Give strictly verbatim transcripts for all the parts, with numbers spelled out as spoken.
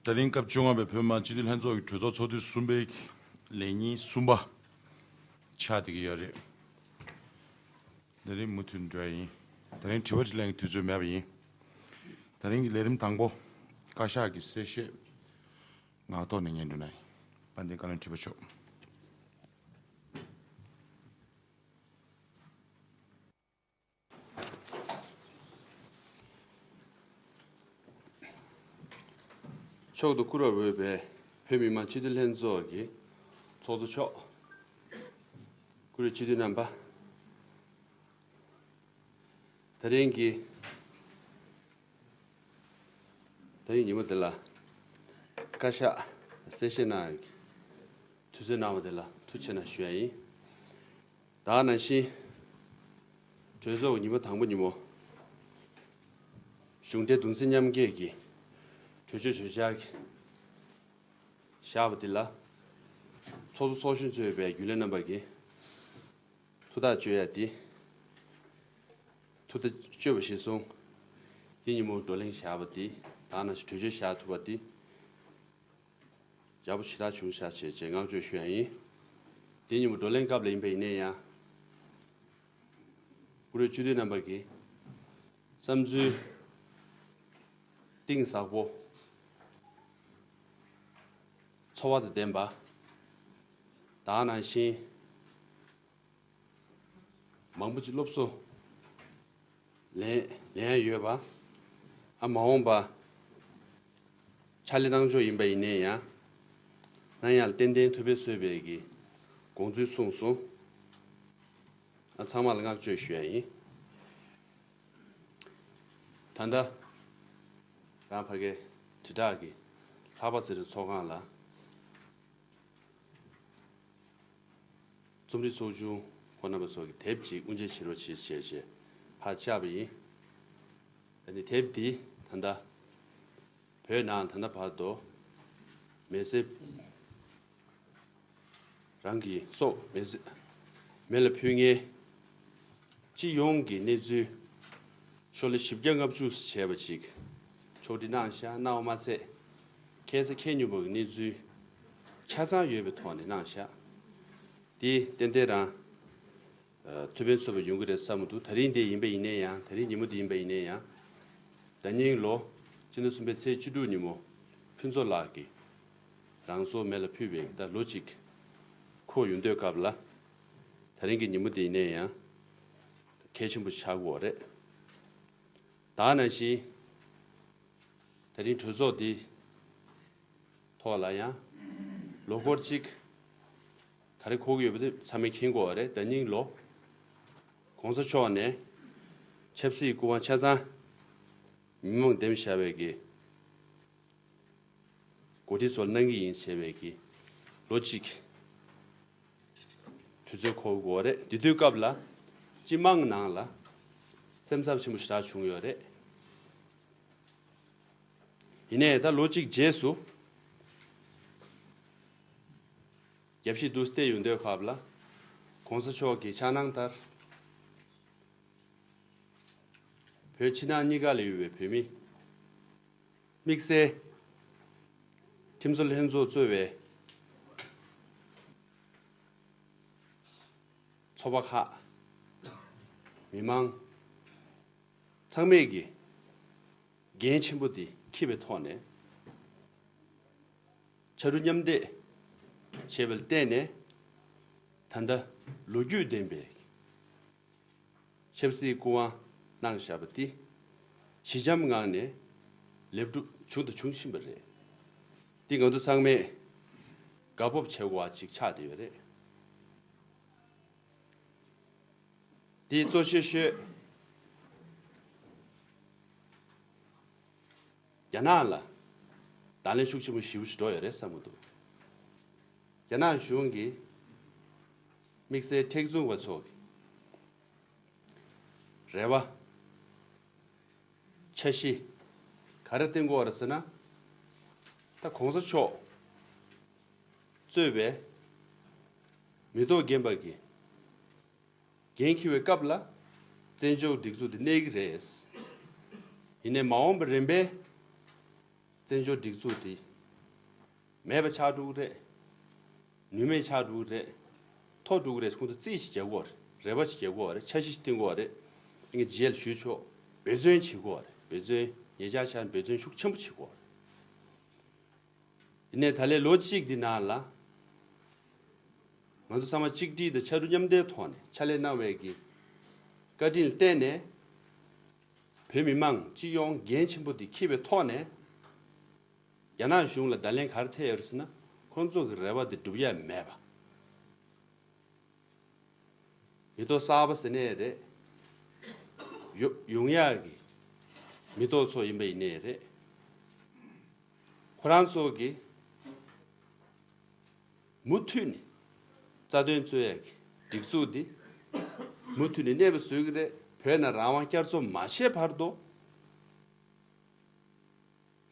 ད་རིང་སྐབས་བཅོ་ལྔ་པའི་བོད་མི་མང་སྤྱི་འཐུས་ལྷན་ཚོགས་ཀྱི་གྲོས་ཚོགས་ཚོགས་དུས་གསུམ་པའི་ལས་ཉིན་གསུམ་པ་ཆགས་བསྡད་ཀྱི་ཡོད་རེད། ད་རིང་མུ་མཐུད་འགྲོ་ཡ་ཡིན། ད་རིང་དྲི་བ་དྲིས་ལན་གྱི་དུས་ཚོད་མེད་པ་ཡིན། ད་རིང་གི་ལས་རིམ་དང་པོ། བཀའ་ཤག་གི་གསལ་བཤད་ངག་ཐོག་ནས་སྙན་སྒྲོན་གནང་ཡིན། དཔལ་ལྡན་བཀའ་བློན་ཁྲི་པ་མཆོག་མཆོག་ཏུ་བཀུར་བར་འོས་པའི་བོད་མི་མང་སྤྱི་འཐུས་ལྷན་ཚོགས་ཀྱི་ཚོགས་གཙོ་མཆོག་བཀུར་འོས་སྤྱི་འཐུས་རྣམ་པ། ད་རིང་གི་ད་རིང་ཉིན་མོ་འདི་ལ་བཀའ་ཤག་གསལ་བཤད་གནང་ཡག་གི་དུས་ཚོད་གནང་བ་དེ་ལ་ཐུགས་རྗེ་ཆེ་གནང་ཞུ་ཡ་ཡིན། ད་ག་ནང་བཞིན་གྲོས་ཚོགས་ཉིན་མོ་དང་པོ་ཉིན་མོ་གཞུང་འབྲེལ་གདུང་སེམས་མཉམ་སྐྱེད་ཀྱི་གྲོས་ཆོད་གྲོས་འཆར་གྱི་བཞག་པ་འདི་ལ་ཚོགས་གཙོ་ཚོགས་གཞོན་གཙོས་པའི་རྒྱུན་ལས་རྣམ་པ་གིས་ཐུགས་ཐག་གཅོད་ཡ་འདི། ཐུགས་ཐག་གཅོད་པ་གཞིར་བཟུང་། འདི་ཉིན་མོ་བགྲོ་གླེང་བཞག་པ་འདི་ད་ག་ནང་བཞིན་གྲོས་ཆོད་བཞག་ཐུབ་པ་འདི། ཡག་པོ་ཞེ་དྲག་བྱུང་ཤག་ཅེས་ཅེས་བསྔགས་བརྗོད་ཞུ་ཡ་ཡིན། འདི་ཉིན་མོ་བགྲོ་གླེང་སྐབས་ལ་ཡིན་པ་ཡིན་ནའི་ཡང་། བཀུར་འོས་སྤྱི་འཐུས་རྣམ་པ་གིས་བསམ་ཚུལ་གཏིང་ཟབ་པོ། འཚོ་བ་དང་ལྡན་པ། ད་ག་ནང་བཞིན་མང་པོ་ཅིག་སློབ་གསོ་ལེན་ལེན་ཡ་ཡོད་པ། ཨ་མ་འོངས་པ་ཕྱག་ལས་གནང་ཕྱོགས་ཡིན་པ་ཡིན་ནའི་ཡང་། གནང་ཡ་ལ་ཏན་ཏན་ཐུགས་ཕན་གསོས་པའི་གི་དགོངས་ཚུལ་གསུངས་སོང་། ཨ་ཚང་མ་ལ་བསྔགས་བརྗོད་ཞུ་ཡ་ཡིན། ད་ལྟ་རང་ཕ་གའི་དྲིལ་བསྒྲགས་ཀྱི་ལྷག་པ་ཟེར་བའི་ཚོགས་ཁང་ལ། རྩོམ་སྒྲིག་ཚོགས་ཆུང་ཁོང་རྣམ་པ་ཚོ་གི་དེབ་ཅིག་དབུ་འབྱེད་བྱེད་རོགས་བྱེད་ཅེས་བྱས་ཕར་བཅར་བ་ཡིན། ཨ་ནི་དེབ་འདི་ད་ལྟ་བོད་ནང་ད་ལྟ་བར་དུ་མེ་སེར་རང་གི་སྲོག་མེ་སེར་མེ་ལ་ཕུལ་མཁན་སྤྱི་ཡོངས་ཀྱི་གནས་ཚུལ་ཤོག་ལྷེ་བཞི་བརྒྱ་ལྔ་བཅུ་བྱས་པ་ཅིག་ཕྱོགས་སྒྲིག་གནང་བཞག་གནང་བ་མ་ཚད། ཁ་སང་ཁྱད་སྨྱུག་པོ་གི་གནས་ཚུལ་ཆ་ཚང་ཡོད་པའི་ཐོག་ནས་གནང་བཞག་འདི་ཏན་ཏན་རང་ཐུགས་ཕན་གསོས་པ་ཡོང་གི་རེད་བསམ་གྱི་འདུག་ད་རིང་འདི་ཡིན་པ་ཡིན་ནའི་ཡང་། ད་རིང་ཉིན་མོ་འདི་ཡིན་པ་ཡིན་ནའི་ཡང་། ཟླ་ཉིན་ལོ་སྤྱི་ཟླ་གསུམ་པའི་ཚེས་བཅུ་དྲུག་ཉིན་མོ་ཕུན་ཚོགས་ལགས་ཀྱིས་རང་སྲོག་མེ་ལ་ཕུལ་བའི་ཟླ་ལོ་གཅིག་འཁོར་ཡོང་དུས་སྐབས་ལ། ད་རིང་གི་ཉིན་མོ་འདི་ཡིན་ནའི་ཡང་གལ་ཆེན་པོ་ཆགས་ཀྱི་ཡོད་རེད། ད་ག་ནང་བཞིན་ད་རིང་གྲོས་ཚོགས་འདི་ཐོག་ལ་ཡང་ལོ་འཁོར་གཅིག་ག་རེ་འཁོར་གྱི་ཡོད་པ་དེ་ཚང་མས་མཁྱེན་གྱི་ཡོད་རེད། ཟླ་ཉིན་ལོ་གོང་ས་མཆོག་ནས་ཆབ་སྲིད་སྐུ་དབང་ཆ་ཚང་མི་མང་འདེམས་བཞག་པའི་གི་འགོ་ཁྲིད་ཚོ་གནང་གི་ཡིན་ཟེར་བའི་གི་ལོ་གཅིག་དུས་ཚོད་འཁོར་དགོས་རེད། དེ་དུས་སྐབས་ལ་སྤྱི་དམངས་ནང་ལ་སེམས་འཚབ་ཆེན་པོ་ཞེ་དྲག་བྱུང་ཡོད་རེད། ཡིན་ནའི་ད་ལོ་གཅིག་རྗེས་སུ་རྒྱལ་སྤྱིའི་འདུག་སེ་ཡོང་དུས་སྐབས་ལ་གོང་ས་མཆོག་གི་འཆར་སྣང་ལྟར་བོད་ཕྱི་ནང་གཉིས་ཀ་ལ་ཡོད་པའི་བོད་མི། དམིགས་བསལ་ཁྲིམས་བཟོ་ལྷན་ཚོགས་གཙོས་པའི་ཚོགས་པ་ཁག་མི་མང་ཚང་མས་ཀྱི་འགན་ཆེན་པོ་འདི་འཁྱེར་བའི་ཐོག་ནས་ཕྱར་གྲུ་མཉམ་འདེགས་བྱས་པ་ལ་བརྟེན་ནས་ད་ལྟ་ལོ་རྒྱུས་ལྡན་པའི་ཆབ་སྲིད་སྐུ་དབང་གནང་བཞག་པ་འདི་ཞི་འཇམ་ངང་ནས་ལེགས་གྲུབ་བྱུང་དང་འབྱུང་བཞིན་པ་རེད། འདི་ང་ཚོ་ཚང་མས་དགའ་སྤོབས་བྱེད་དགོས་པ་ཅིག་ཆགས་བསྡད་ཡོད་རེད། འདི་གཙོ་ཆེ་ཤོས་རྒྱ་ནག་ལ་བརྡ་ལན་ཤུགས་ཆེན་པོ་ཞེ་པོ་ཞིག་འགྲོ་ཡོད་རེད་བསམ་གྱི་འདུག་རྒྱ་ནག་གཞུང་གིས་དམིགས་བསལ་མཁྲེགས་བཟུང་བ་ཚོ་གི་རེ་བ། འཆར་གཞི་ག་རེ་བཏིང་དགོས་རེད་ཟེར་ན། ད་གོང་ས་མཆོག་གཙོས་པའི་མི་ཐོག་རྒན་པ་གིས་འགན་འཁྱེར་བའི་སྐབས་ལ་བཙན་བྱོལ་སྒྲིག་འཛུགས་དེ་གནས་ཀྱི་རེད། ཡིན་ནའི་མ་འོངས་པ་རིམ་པས་བཙན་བྱོལ་སྒྲིག་འཛུགས་དེ་ མེད་པ་ཆགས་འགྲོ་གི་རེད། ནུས་མེད་ཆགས་འགྲོ་གི་རེད། ཐོར་འགྲོ་གི་རེད། ཁོང་ཚོ་རྩིས་ཤིག་རྒྱག་དགོས་རེད། རེ་བ་ཞིག་རྒྱག་དགོས་རེད། འཆར་གཞི་ཞིག་བཏིང་དགོས་རེད། ངས་རྗེས་ལ་ཞུས་ཆོག་འབད་བརྩོན་བྱེད་དགོས་རེད། འབད་བརྩོན་ཉེ་ཆར་ཆར་འབད་བརྩོན་ཤུགས་ཆེན་པོ་བྱེད་དགོས་རེད། ཡིན་ནའི་ད་ལན་ལོ་གཅིག་འདི་ནང་ལ། ང་ཚོ་ཚང་མ་གཅིག་སྒྲིལ་དང་ཕྱར་གྲུ་མཉམ་འདེགས་ཐོག་ནས་ཕྱག་ལས་གནང་བའི་གི་བཀའ་དྲིན་ལ་བརྟེན་ནས། བོད་མི་མང་སྤྱི་ཡོངས་འགན་ཆེན་པོ་འདི་འཁྱེར་བའི་ཐོག་ནས། རྒྱ་ནག་གཞུང་ལ་བརྡ་ལན་ག་རེ་ཐེབས་ཡོད་རེད་ཟེར་ན། ཁོང་ཚོ་གི་རེ་བ་འདི་འགྲུབ་ཡ་མེད་པ། མི་ཐོག་གསར་པ་ཟེར་ནའི་རེད། ཡོ་ཡོང་ཡག་གི་མི་ཐོག་ཚོ་ཡིན་པ་ཡིན་ནའི་རེད། ཁོ་རང་ཚོ་གི་མུ་མཐུད་ནས་རྩ་དོན་རྩོད་ཡག་གི་སྒྲིག་འཛུགས་འདི་མུ་མཐུད་ནས་གནས་པ་བཟོ་གི་རེད། བོད་ནང་རང་དབང་བསྐྱར་གསོ་མ་བྱས་བར་དུ།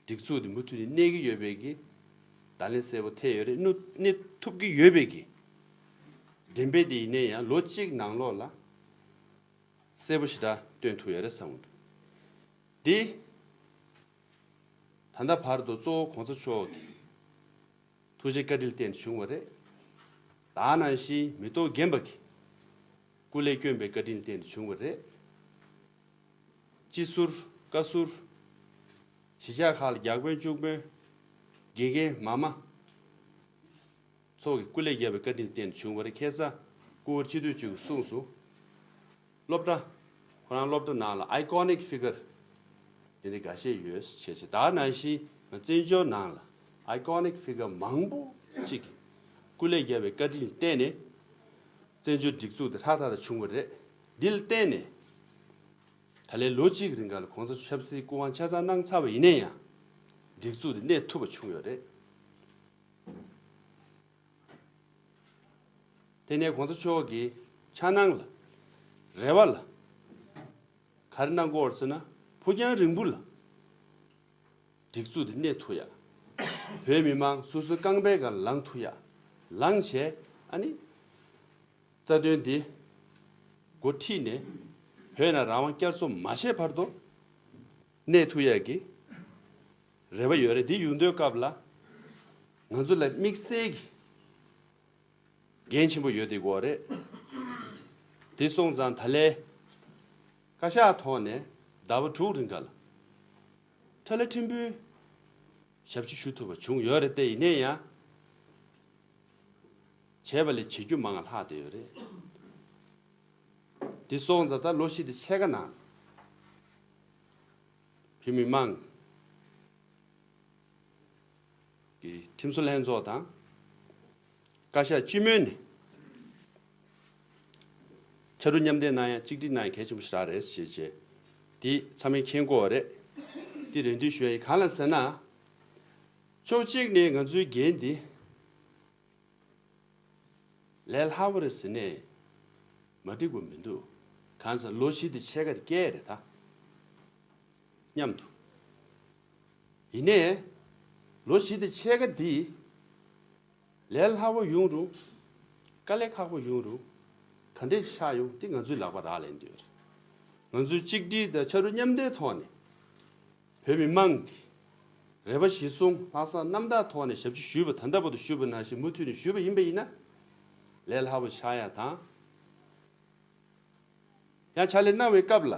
སྒྲིག་འཛུགས་འདི་མུ་མཐུད་ནས་གནས་ཀྱི་ཡོད་པའི་གི་བརྡ་ལན་གསལ་པོ་ཐེབས་ཡོད་རེད། གནོད་གནས་ཐུབ་ཀྱི་ཡོད་པའི་གི་འགྲེམས་སྤེལ་དེ་ཡིན་ནའི་ཡང་ལོ་གཅིག་ནང་ལོགས་ལ་གསལ་པོ་ཞེ་དྲག་སྟོན་ཐུབ་ཡོད་རེད་བསམ་གྱི་འདུག་འདི་ད་ལྟ་བར་དུ་གཙོ་བོ་གོང་ས་མཆོག་གི་ཐུགས་རྗེ་བཀའ་དྲིན་བརྟེན་བྱུང་བ་རེད། ད་ནང་བཞིན་མི་ཐོག་རྒན་པ་གི་སྐུ་ལས་བསྐྱོན་པའི་བཀའ་དྲིན་བརྟེན་བྱུང་བ་རེད། སྤྱི་ཟུར་བཀའ་ཟུར། གཞིས་ཆགས་ཁག་ལ་བརྒྱ་དཔོན་བཅུ་དཔོན། དགེ་རྒན་མ་མ་ཚོ་གི་སྐུ་ལས་བརྒྱབ་པའི་བཀའ་དྲིན་བརྟེན་བྱུང་བ་རེད། ཁ་སང་སྐུ་ངོ་སྤྱི་འཐུས་གཅིག་གིས་གསུངས་སོང་། སློབ་གྲྭ། ཁོ་རང་སློབ་གྲྭ་ནང་ལ་iconic figure དེ་འདྲ་འགའ་ཤས་ཡོད་ཅེས་བྱས། ད་ནང་བཞིན་ང་བཙན་བྱོལ་ནང་ལ་iconic figure མང་པོ་ཅིག་གིས་སྐུ་ལས་བརྒྱབ་པའི་བཀའ་དྲིན་བརྟེན་ནས་བཙན་བྱོལ་སྒྲིག་འཛུགས་དེ་ཧྲག་ཐག་ཐག་བྱུང་བ་རེད། འདི་ལ་བརྟེན་ནས་ད་ལན་ལོ་གཅིག་རིང་ག་ལ་གོང་ས་ཆབ་སྲིད་སྐུ་དབང་ཆ་ཚང་གནང་ཚར་བ་ཡིན་ན་ཡང་། སྒྲིག་འཛུགས་དེ་གནས་ཐུབ་པ་བྱུང་ཡོད་རེད། དེ་ནས་གོང་ས་མཆོག་གིས་འཆར་སྣང་ལ། རེ་བ་ལ། ག་རེ་གནང་དགོས་རེད་ཟེར་ན། ཕུགས་རྒྱང་རིང་པོ་ལ་སྒྲིག་འཛུགས་དེ་གནས་ཐུབ་ཡ། བོད་མི་མང་སོ་སོའི་རྐང་པའི་སྒང་ལངས་ཐུབ་ཡ། ལངས་བྱས་ཨ་ནི་རྩ་དོན་དེ་འགོ་ཁྲིད་ནས་བོད་ནང་རང་དབང་བསྐྱར་གསོ་མ་བྱས་བར་དུ་གནས་ཐུབ་ཡ་གི་རེ་བ་ཡོད་རེད། འདི་ཡོང་དུས་སྐབས་ལ་ང་ཚོ་ལ་དམིགས་བསལ་གྱི་འགན་ཆེན་པོ་ཡོད་དེ་དགོས་རེད། དེ་སོང་ཙང་ད་ལན་བཀའ་ཤག་ཐོག་ནས་ཟླ་བ་དྲུག་རིང་ག་ལ་ཁྲ་ལ་ཕྲན་བུའི་ཞབས་ཕྱི་ཞུ་ཐུབ་པ་བྱུང་ཡོད་རེད། དེ་ཡིན་ནའི་ཡང་བྱས་པ་ལས་བྱེད་རྒྱུ་མང་བ་ལྷག་བསྡད་ཡོད་རེད། དེ་སོང་ཙང་ད་ལོ་བཞི་དང་ཕྱེད་ཀ་ནང་བོད་མི་མང་གི་ཁྲིམས་བཟོ་ལྷན་ཚོགས་དང་བཀའ་ཤག་སྤྱི་མོས་ནས་ཕྱར་གྲུ་མཉམ་འདེགས་གནང་ཡ་གཅིག་སྒྲིལ་གནང་ཡ་གལ་ཆེན་པོ་ཞིག་རེད་ཞེས་བྱས། འདི་ཚང་མས་མཁྱེན་གྱི་ཡོད་རེད། འདི་རེ་འདུན་ཞུ་ཡ་ཡིན། གང་ལ་ཟེར་ན། ཕྱོགས་གཅིག་ནས་ང་ཚོའི་འགན་འདི་ལས་སླ་པོ་རེད་ཟེར་ནས་མ་འགྲིག་པ་མི་འདུག་གང་ཟེར་ལོ་བཞི་དང་ཕྱེད་ཀ་དེ་བསྐྱལ་རེད་ད། མཉམ་དུ། ཡིན་ནའི་ལོ་བཞི་དང་ཕྱེད་ཀ་འདི་ལས་སླ་པོ་ཡོང་རུང་། དཀའ་ལས་ཁག་པོ་ཡོང་རུང་། ག་འདྲས་ཆགས་ཡོང་དེ་ང་ཚོའི་ལག་པ་རག་ལས་འདུག་ང་ཚོའི་གཅིག་སྒྲིལ་དང་ཕྱར་གྲུ་མཉམ་འདེགས་ཐོག་ནས་བོད་མི་མང་གི་རེ་བ་གཞིར་བཟུང་ལྷག་བསམ་རྣམ་དག་ཐོག་ནས་ཞབས་ཕྱི་ཞུས་པ་ད་ལྟ་བར་དུ་ཞུས་པ་ནང་བཞིན་མུ་མཐུད་ནས་ཞུས་པ་ཡིན་པ་ཡིན་ན། ལས་སླ་པོ་ཆགས་ཡ་དང་། ཡང་ཕྱག་ལས་གནང་བའི་སྐབས་ལ་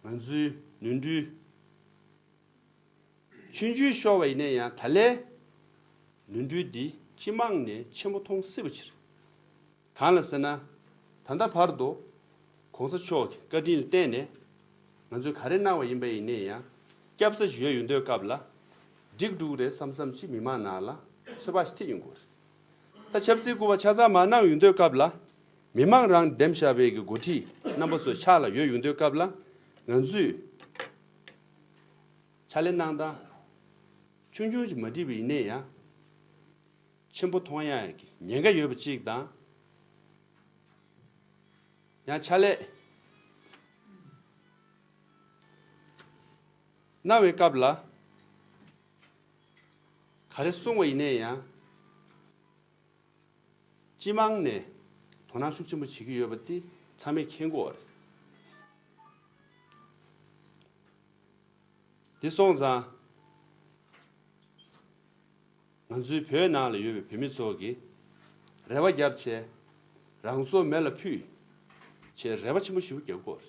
ང་ཚོའི་ནོར་འཁྲུལ་ཆུང་ཆུང་ཤོར་བ་ཡིན་ན་ཡང་ད་ལན་ནོར་འཁྲུལ་འདི་སྤྱི་དམངས་ནས་ཆེན་པོ་མཐོང་སྲིད་པ་ཕྱིར། གང་ལ་ཟེར་ན། ད་ལྟ་བར་དུ་གོང་ས་མཆོག་གི་བཀའ་དྲིན་ལ་བརྟེན་ནས་ང་ཚོས་ག་རེ་གནང་བ་ཡིན་པ་ཡིན་ན་ཡང་སྐྱབས་ས་ཞིག་ཡོད་ཡོང་དུས་སྐབས་ལ་འགྲིག་འགྲོ་གི་རེད་བསམ་བསམ་ཅིག་མི་མང་ནང་ལ་ཚོད་དཔག་ཞིག་ཐེབས་ཡོང་གི་རེད། ད་ཆབ་སྲིད་སྐུ་པར་ཆ་ཚང་མར་གནང་ཡོང་དུས་སྐབས་ལ་མི་མང་རང་འདེམས་བཞག་པའི་གི་འགོ་ཁྲིད་རྣམ་པ་ཚོ་ཕྱག་ལ་ཡོད་ཡོང་དུས་སྐབས་ལ་ང་ཚོས་ཕྱག་ལས་གནང་སྟངས་ཆུང་ཆུང་ཞིག་མ་འགྲིག་པ་ཡིན་ན་ཡང་ཆེན་པོ་མཐོང་ཡག་གི་ཉེན་ཁ་ཡོད་པ་གཅིག་དང་། ཡང་ཕྱག་ལས་གནང་བའི་སྐབས་ལ་ག་རེ་གསུངས་པ་ཡིན་ནའི་ཡང་སྤྱི་དམངས་ནས་དོ་སྣང་ཤུགས་ཆེན་པོ་བྱེད་ཀྱི་ཡོད་པ་དེ་ཚང་མས་མཁྱེན་གྱི་ཡོད་རེད། དེ་སོང་ཙང་། ང་ཚོའི་བོད་ནང་ལ་ཡོད་པའི་བོད་མི་ཚོ་གིས་རེ་བ་བརྒྱབ་བྱས། རང་སྲོག་མེ་ལ་ཕུལ་བྱས་རེ་བ་ཆེན་པོ་ཞིག་བརྒྱབ་ཀྱི་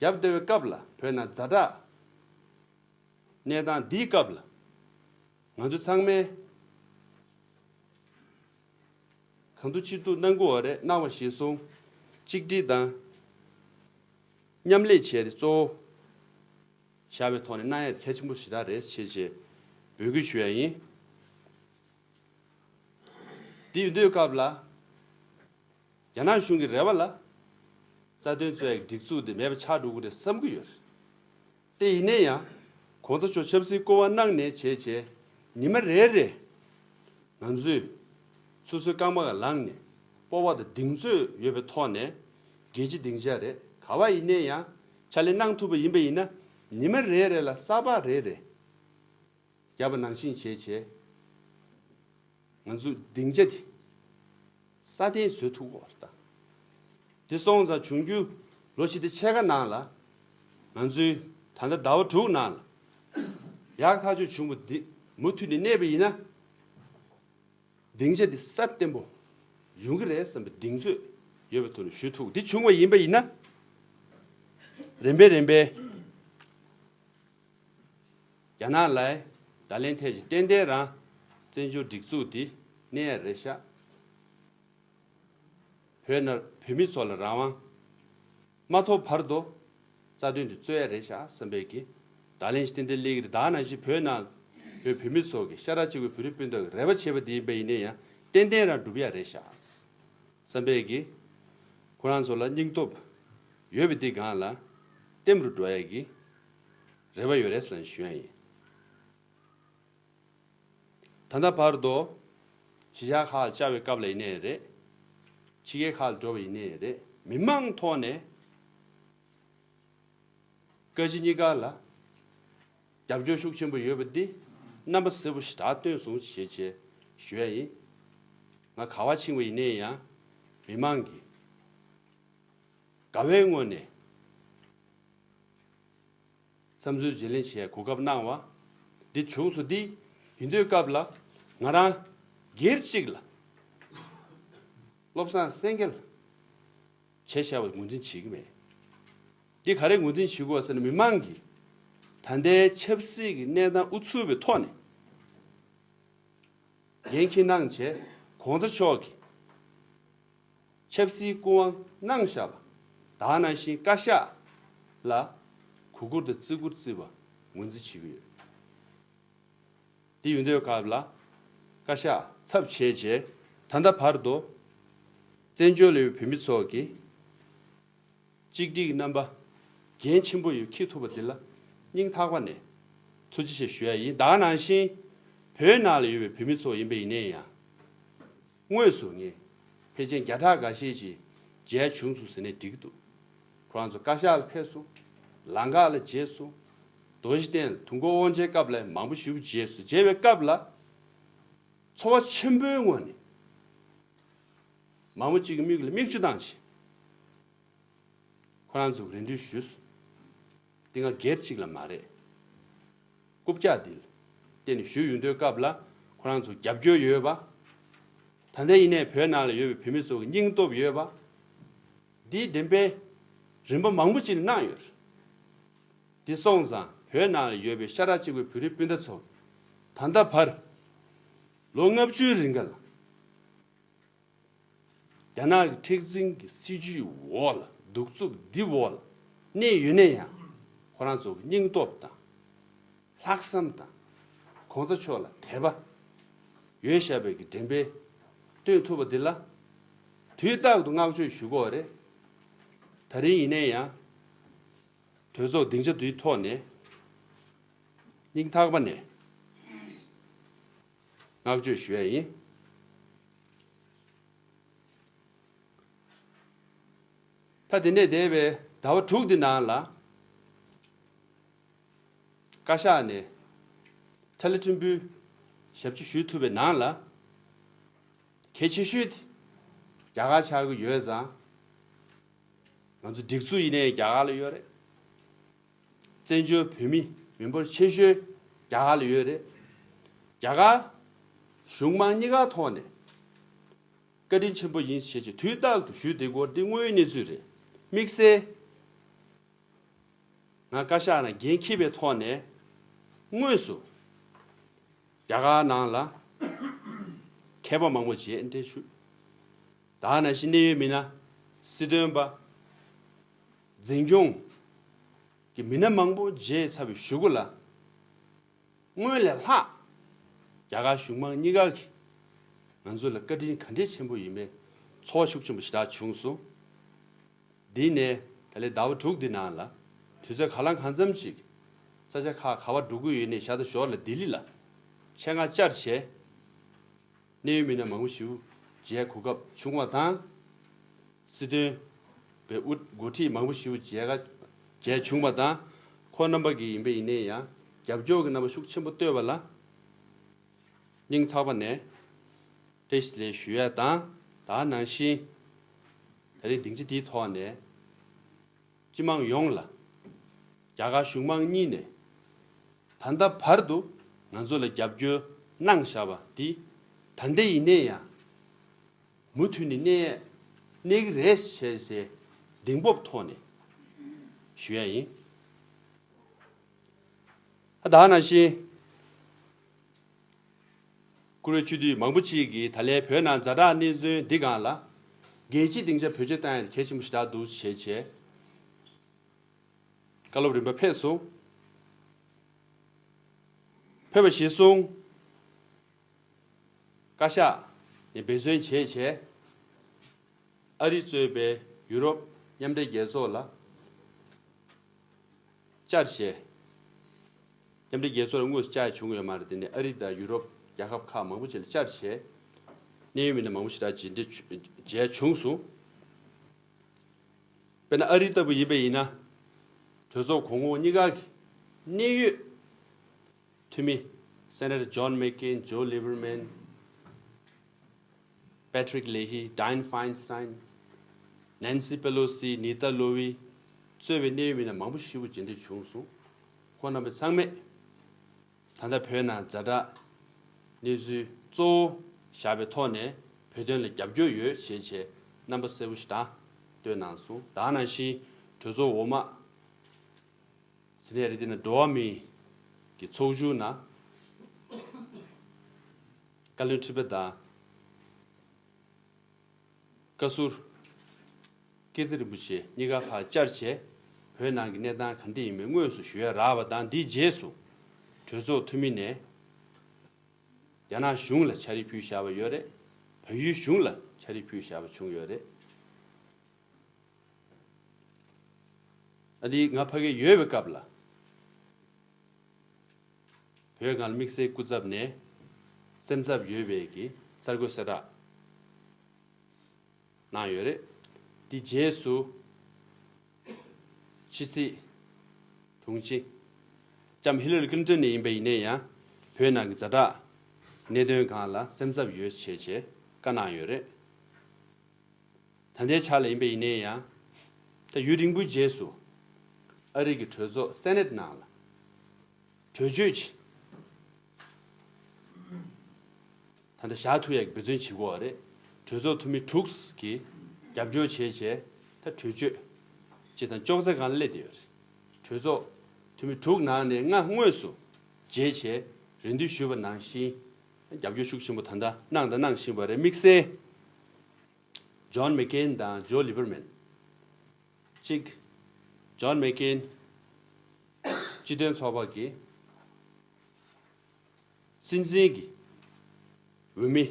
ཡོད་རེད། བརྒྱབ་བསྡད་པའི་སྐབས་ལ་བོད་ནང་ཛ་དྲག་གནས་སྟངས་འདིའི་སྐབས་ལ་ང་ཚོ་ཚང་མས་གང་ཐུབ་ཅི་ཐུབ་གནང་དགོས་པ་རེད། གནང་བ་གཞིར་བཟུང་གཅིག་སྒྲིལ་དང་མཉམ་ལས་བྱས་ཏེ་གཙོ་བོ་བཞག་པའི་ཐོག་ནས་གནང་ཡ་གལ་ཆེན་པོ་ཞེ་དྲག་རེད་ཅེས་བྱས་འབོད་སྐུལ་ཞུ་ཡ་ཡིན། འདི་ཡོད་དུས་སྐབས་ལ་རྒྱ་ནག་གཞུང་གི་རེ་བ་ལ་རྩ་དོན་རྩོད་ཡ་གི་སྒྲིག་འཛུགས་འདི་མེད་པ་ཆགས་འགྲོ་གི་རེད་བསམ་གྱི་ཡོད་རེད། དེ་ཡིན་ན་ཡང་གོང་ས་མཆོག་ཆབ་སྲིད་སྐུ་དབང་གནང་ནས་བྱས་བྱས་ཉི་མ་རེ་རེ་ང་ཚོས་སོ་སོའི་རྐང་པ་ལ་ལངས་ནས་སྤོབས་པ་དང་གདེང་ཚོད་ཡོད་པའི་ཐོག་ནས་རྒྱལ་སྤྱི་སྡིངས་ཆ་རེད། ག་བ་ཡིན་ན་ཡང་ཕྱག་ལས་གནང་ཐུབ་པ་ཡིན་པ་ཡིན་ན་ཉི་མ་རེ་རེ་ལ་ས་ཕག་རེ་རེ་བརྒྱབ་པ་ནང་བཞིན་བྱས་བྱས་ང་ཚོའི་སྡིངས་ཆ་དེ་སྲ་བརྟན་བཟོ་ཐུབ་ཀྱི་ཡོད་རེད་ད། དེ་སོང་ཙང་འབྱུང་འགྱུར་ལོ་ཕྱེད་དེ་ཕྱེད་ཀ་ནང་ལ་ང་ཚོའི་ད་ལྟ་ཟླ་བ་དྲུག་ནང་ལ་ཡག་ཐག་ཆོད་བྱུང་བ་འདི་མུ་མཐུད་ནས་གནས་པ་ཡིན་ན་སྡིངས་ཆ་འདི་སྲ་བརྟན་པོ་ཡོང་གི་རེད་བསམ་པའི་གདེང་ཚོད་ཡོད་པའི་ཐོག་ནས་ཞུ་ཐུབ། འདི་བྱུང་བ་ཡིན་པ་ཡིན་ན་རིམ་པས་རིམ་པས། རྒྱ་ནག་ལ་བརྡ་ལན་ཐད་ཀྱི་ཏན་ཏན་རང་བཙན་བྱོལ་སྒྲིག་འཛུགས་འདི་གནས་ཡ་རེད་ཤག་བོད་ནང་བོད་མི་ཚོ་ལ་རང་དབང་མ་ཐོབ་བར་དུ་རྩ་དོན་འདི་རྩོད་ཡ་རེད་ཤག་བསམ་པའི་གི་བརྡ་ལན་ཞིག་ཏན་ཏན་སླེབས་ཀྱི་རེད། ད་ནང་བཞིན་བོད་ནང་བོད་བོད་མི་ཚོ་གི་ཤ་ཁྲག་གཅིག་པའི་བོད་རིགས་སྤུན་ཟླ་གི་རེ་བ་བྱས་པ་འདི་ཡིན་པ་ཡིན་ན་ཡང་ཏན་ཏན་རང་འགྲུབ་ཡ་རེད་ཤག་བསམ་པའི་གི་ཁོ་རང་ཚོ་ལ་སྙིང་སྟོབས་ཡོད་པའི་འདི་སྒང་ལ་ལྟེམ་རུ་འགྲོ་ཡ་གི་རེ་བ་ཡོད་རེད་ཟེར་ནས་ཞུ་ཡ་ཡིན། ད་ལྟ་བར་དུ་གཞིས་ཆགས་ཁག་ལ་བཅར་བའི་སྐབས་ལ་ཡིན་ནའི་རེད། ཕྱི་རྒྱལ་ཁག་ལ་འགྲོ་བ་ཡིན་ནའི་རེད། མི་མང་ཐོག་ནས་བཀའ་སྤྱི་གཉིས་ཀ་ལ་རྒྱབ་སྐྱོར་ཤུགས་ཆེན་པོ་ཡོད་པ་འདི་རྣམ་པ་གསལ་པོ་ཞེ་དྲག་སྟོན་སོང་ཞེས་བྱས་ཞུ་ཡ་ཡིན། ང་ག་བ་ཕྱིན་པ་ཡིན་ནའི་ཡང་མི་མང་གིས་དགའ་བའི་ངོས་ནས་བསམ་ཚུལ་བརྗེ་ལེན་བྱེད་ཡ་གོ་སྐབས་གནང་བ་འདི་བྱུང་སོང་། འདི་ཡིན་དུས་སྐབས་ལ་ང་རང་སྒེར་གཅིག་ལ་བློ་བཟང་སེང་གེ་ལ་བྱས་བཞག་པ་ངོས་འཛིན་བྱེད་ཀྱི་མེད། འདི་ག་རེ་ངོས་འཛིན་བྱེད་དགོས་ཟེར་ན་མི་མང་གིས་ད་ལྟའི་ཆབ་སྲིད་ཀྱི་གནས་སྟངས་ཨུ་ཚུགས་པའི་ཐོག་ནས་འགན་འཁྱེར་གནང་བྱས་གོང་ས་མཆོག་གིས་ཆབ་སྲིད་སྐུ་དབང་གནང་བཞག་པ་དག་ནང་བཞིན་བཀའ་ཤག་ལ་གུས་བཀུར་དང་བརྩི་བཀུར་བརྩི་བ་ངོས་འཛིན་བྱེད་ཀྱི་ཡོད། དེ་ཡོད་དུས་སྐབས་ལ་བཀའ་ཤག་ཚབ་བྱས་རྗེས་ད་ལྟ་བར་དུ་བཙན་བྱོལ་ལ་ཡོད་བོད་མི་ཚོ་གིས་གཅིག་སྒྲིལ་གྱི་རྣམ་པ་འགན་ཆེན་པོ་ཡོད་འཁྱེར་ཐུབ་པ་དེ་ལ་སྙིང་ཐག་པ་ནས་ཐུགས་རྗེ་ཆེ་ཞུ་ཡ་ཡིན། དེ་ནང་བཞིན་བོད་ནང་ལ་ཡོད་པའི་བོད་མི་ཚོ་ཡིན་པ་ཡིན་ནའི་ཡང་དངོས་སུ་ངས་ཕལ་ཆེར་བརྒྱ་ཕྲག་འགའ་ཤས་ཅིག་མཇལ་བྱུང་སོང་ཟེར་ནས་འགྲིག་གི་འདུག་ཁོ་རང་ཚོ་བཀའ་ཤག་ལ་ཕེབས་སོང་། ལམ་ཁ་ལ་མཇལ་སོང་། རྡོ་རྗེ་གདན་ལ་དུས་འཁོར་དབང་ཆེན་སྐབས་ལ་མང་པོ་ཞེ་པོ་མཇལ་སོང་། མཇལ་བའི་སྐབས་ལ་ཚོར་བ་ཆེན་པོའི་ངང་ནས་མང་པོ་ཅིག་གི་མིག་ལ་མིག་ཆུ་བཏང་བྱས། ཁོ་རང་ཚོ་རེ་འདུན་ཞུས་སོང་། འདི་ང་སྒེར་གཅིག་ལ་མ་རེད། རྐུབ་བཀྱག་འདི་ལ་བརྟེན་ནས་ཞུས་ཡོང་དུས་སྐབས་ལ་ཁོ་རང་ཚོ་རྒྱབ་སྐྱོར་ཡོད་པ། ད་ལྟ་ཡིན་ནའི་བོད་ནང་ལ་ཡོད་པའི་བོད་མི་ཚོ་གི་སྙིང་སྟོབས་ཡོད་པ། འདིའི་འགྲེམས་སྤེལ་རིམ་པ་མང་པོ་ཅིག་གནང་ཡོད་རེད། འདི་སོང་ཙང་བོད་ནང་ལ་ཡོད་པའི་ཤ་ཁྲག་གཅིག་པའི་བོད་རིགས་སྤུན་ཟླ་ཚོ་ད་ལྟ་བར་ལོ་ལྔ་བཅུའི་རིང་ག་ལ་རྒྱ་ནག་གི་མཁྲེགས་འཛིན་གྱི་སྲིད་ཇུས་འོག་ལ་གདུག་རྩུབ་འདི་འོག་ལ་གནས་ཡོད་ནའི་ཡང་ཁོ་རང་ཚོ་གི་སྙིང་སྟོབས་དང་། ལྷག་བསམ་དང་གོང་ས་མཆོག་ལ་དད་པ་ཡོད་བཞག་པའི་གི་འགྲེམས་སྤེལ་སྟོན་ཐུབ་པ་འདི་ལ་དུས་རྟག་ཏུ་བསྔགས་བརྗོད་ཞུ་དགོས་པ་རེད། ད་རིང་ཡིན་ནའི་ཡང་གྲོས་ཚོགས་སྡིངས་ཆ་འདིའི་ཐོག་ནས་སྙིང་ཐག་པ་ནས་བསྔགས་བརྗོད་ཞུ་ཡ་ཡིན། ད་དེ་ནས་འདས་པའི་ཟླ་བ་དྲུག་འདི་ནང་ལ་བཀའ་ཤག་ནས་ཐ་ལི་ཕྲན་བུའི་ཞབས་ཕྱི་ཞུས་ཐུབ་པའི་ནང་ལ་གལ་ཆེ་ཤོས་དེ་རྒྱ་གར་ཆགས་ཀྱི་ཡོད་ཙང་། ང་ཚོ་སྒྲིག་འཛུགས་ཡིན་ནའི་རྒྱ་གར་ལ་ཡོད་རེད། བཙན་བྱོལ་བོད་མི་མི་འབོར་ཆེ་ཤོས་རྒྱ་གར་ལ་ཡོད་རེད། རྒྱ་གར་ གཞུང་མང་གཉིས་ཀ་ཐོག་ནས་བཀའ་དྲིན་ཆེན་པོ་ཡིན་ཞེས་ཀྱི་དུས་རྟག་ཏུ་ཞུས་བསྡད་སྐོར་འདི་དངོས་ཡོད་གནས་ཚུལ་རེད། དམིགས་བསལ་ང་བཀའ་ཤག་ནང་འགན་འཁྱེར་བའི་ཐོག་ནས་དངོས་སུ་རྒྱ་གར་ནང་ལ་མཁས་པ་མང་པོ་མཇལ་འཕྲད་ཞུས། ད་ནང་བཞིན་གནད་ཡོད་མི་སྣ་སྲིད་དོན་པ་འཛིན་སྐྱོང་གི་མི་སྣ་མང་པོ་མཇལ་ཚར་བའི་གཞུག་གུ་ལ། སྔོན་ལས་ལྷག་རྒྱ་གར་གཞུང་མང་གཉིས་ཀ་གིས་ང་ཚོ་ལ་བཀའ་དྲིན་ག་འདྲས་ཆེན་པོ་ཡིན་མིན་ཚོར་བ་ཤུགས་ཆེན་པོ་ཞེ་དྲག་བྱུང་སོང་། འདི་ནས་ད་ལན་ཟླ་བ་དྲུག་འདི་ནང་ལ་དུས་ཚོད་གང་ལ་གང་འཚམ་ཞིག་ས་ཆ་ཁག་ག་པར་འགྲོ་གི་ཡོད་ནའི་ཤ་སྟག་ཞོར་ལ་ལྡི་ལི་ལ་ཆེད་མངགས་བཅར་བྱས། གནད་ཡོད་མི་སྣ་མང་པོ་ཞིག་མཇལ་གོ་སྐབས་བྱུང་བ་དང་། སྲིད་དོན་པའི་དབུ་འགོ་ཁྲིད་མང་པོ་ཞིག་མཇལ་ཁ་མཇལ་བྱུང་བ་དང་། ཁོང་རྣམ་པ་གིས་ཡིན་པ་ཡིན་ནའི་ཡང་རྒྱབ་སྐྱོར་གྱི་རྣམ་པ་ཤུགས་ཆེན་པོ་བསྟོད་པ་ལ་སྙིང་ཐག་པ་ནས་བཀྲ་ཤིས་བདེ་ལེགས་ཞུ་ཡ་དང་། ད་ནང་བཞིན་ད་རིང་སྡིངས་ཆ་འདིའི་ཐོག་ནས་སྤྱི་དམངས་ཡོངས་ལ་རྒྱ་གར་གཞུང་མང་གཉིས་ནས་ད་ལྟ་བར་དུ་ང་ཚོ་ལ་རྒྱབ་སྐྱོར་གནང་བཞག་པ་འདི་ད་ལྟ་ཡིན་ནའི་ཡང་། མུ་མཐུད་ནས་གནས་གནས་ཀྱི་རེད་ཞེས་ཞེས་གདེང་སྤོབས་ཐོག་ནས་ཞུ་ཡ་ཡིན། ད་ནང་བཞིན་བཀུར་འོས་སྤྱི་འཐུས་མང་པོ་ཅིག་གིས་ད་ལན་བོད་ནང་ཛ་དྲག་གནད་དོན་འདི་སྒང་ལ་རྒྱལ་སྤྱིའི་སྡིངས་ཆ་བེད་སྤྱོད་བཏང་ཡ་གལ་ཆེན་པོ་ཞེ་དྲག་འདུག་ཞེས་བྱས་བཀའ་སློབ་རིམ་པ་ཕེབས་སོང་། ཕེབས་པ་གཞིར་བཟུང་། བཀའ་ཤག་ནས་འབད་བརྩོན་བྱས་བྱས། ཨ་རི་གཙོས་པའི་ཡུ་རོབ་མཉམ་འབྲེལ་རྒྱལ་ཚོགས་ལ་བཅར་བྱས། མཉམ་འབྲེལ་རྒྱལ་ཚོགས་ལ་དངོས་སུ་བཅར་ཡ་བྱུང་ཡོད་མ་རེད། དེ་ནས་ཨ་རི་དང་ཡུ་རོབ་རྒྱལ་ཁབ་ཁག་མང་པོ་ཅིག་ལ་བཅར་བྱས། གནད་ཡོད་མི་སྣ་མང་པོ་ཞིག་དང་མཇལ་འཕྲད་མཇལ་བྱུང་སོང་། དཔེར་ན་ཨ་རི་ལྟ་བུ་ཡིན་པ་ཡིན་ན། གྲོས་ཚོགས་གོང་འོག་གཉིས་ཀ་གི་གནད་ཡོད་འཐུས་མི། སེ་ནེ་ཊར་ཇོན་མེག་ཀེན། ཇོ་ལི་བར་མན། པེ་ཊི་རིག་ལེ་ཧི། ཌ་ཡན་ཕའིན་སི་ཊན། ནན་སི་པེ་ལོ་སི། ནི་ཏཱ་ལོ་ཝི་གཙོས་པའི་གནད་ཡོད་མི་སྣ་མང་པོ་ཞིག་མཇལ་འཕྲད་བྱུང་སོང་། ཁོང་རྣམ་པ་ཚང་མས་ད་ལྟ་བོད་ནང་ཛ་དྲག་གནས་ཚུལ་གཙོ་བོ་བཞག་པའི་ཐོག་ནས་བོད་དོན་ལ་རྒྱབ་སྐྱོར་ཡོད་ཞེས་བྱས་རྣམ་པ་གསལ་པོ་ཞིག་དང་བསྟོད་གནང་སོང་། ད་ནང་བཞིན་གྲོས་ཚོགས་འོག་མ། ཟེར་ནས་རེད། དེ་ནས་འགྲོ་བ་མིའི་གི་ཚོགས་ཆུང་ནང་བཀའ་བློན་ཁྲི་པ་དང་བཀའ་ཟུར་ཀིརྟི་རིན་པོ་ཆེ་གཉིས་ཀ་ཕར་བཅར་བྱས། བོད་ནང་གི་གནས་སྟངས་ག་འདྲ་ཡིན་མིན་དངོས་སུ་ཞུ་ཡ་རག་པ་དང་། འདིའི་རྗེས་སུ་གྲོས་ཚོགས་འཐུས་མི་ནས་རྒྱ་ནག་གཞུང་ལ་ཕྱག་བྲིས་ཕུལ་བཞག་པ་ཡོད་རེད། བལ་ཡུལ་གཞུང་ལ་ཕྱག་བྲིས་ཕུལ་བཞག་པ་བྱུང་ཡོད་རེད། ཨ་ནི་ང་ཕ་གིར་ཡོད་པའི་སྐབས་ལ། བོད་ནང་ལ་དམིགས་བསལ་སྐུ་ཚབ་ནས་སེམས་འཚབ་ཡོད་པའི་གི་གསར་འགོད་གསལ་བསྒྲགས་གནང་ཡོད་རེད། དེ་རྗེས་སུ་ཕྱི་སྲིད་དྲུང་ཆེ་ལྕམ་ཧི་ལ་རི་ཀླིན་ཏོན་ནས་ཡིན་པ་ཡིན་ནའི་ཡང་། བོད་ནང་གི་ཛ་དྲག་གནད་དོན་སྒང་ལ་སེམས་འཚབ་ཡོད་ཅེས་བྱས་བཀའ་གནང་ཡོད་རེད། ད་ལྟའི་ཆ་ལ་ཡིན་པ་ཡིན་ནའི་ཡང་། ད་ཡུན་རིང་པོའི་རྗེས་སུ་ཨ་རི་གི་གྲོས་ཚོགས་སེ་ནེ་ཊི་ནང་ལ་གྲོས་ཆོད་ཅིག་ད་ལྟ་བཞག་ཐུབ་ཡག་གི་འབད་བརྩོན་བྱེད་དགོས་པ་རེད། གྲོས་ཚོགས་འཐུས་མི་དྲུག་གིས་རྒྱབ་སྐྱོར་བྱས་བྱས་ད་གྲོས་ཆོད་ཅིག་དང་ཅོག་ཙེ་སྒང་ལ་སླེབས་བསྡད་ཡོད་རེད། གྲོས་ཚོགས་འཐུས་མི་དྲུག་ནང་ནས་ང་དངོས་སུ་མཇལ་བྱས་རེ་འདུན་ཞུས་པ་ནང་བཞིན་རྒྱབ་སྐྱོར་ཤུགས་ཆེན་པོ་ད་ལྟ་གནང་དང་གནང་བཞིན་པ་རེད། དམིགས་བསལ། ཇོན་མེག་ཀེན་དང་ཇོ་ལི་བར་མན། གཅིག་ཇོན་མེག་ཀེན་སྤྱི་མཐུན་ཚོགས་པ་གི་སྲིད་འཛིན་གྱི་འོས་མི་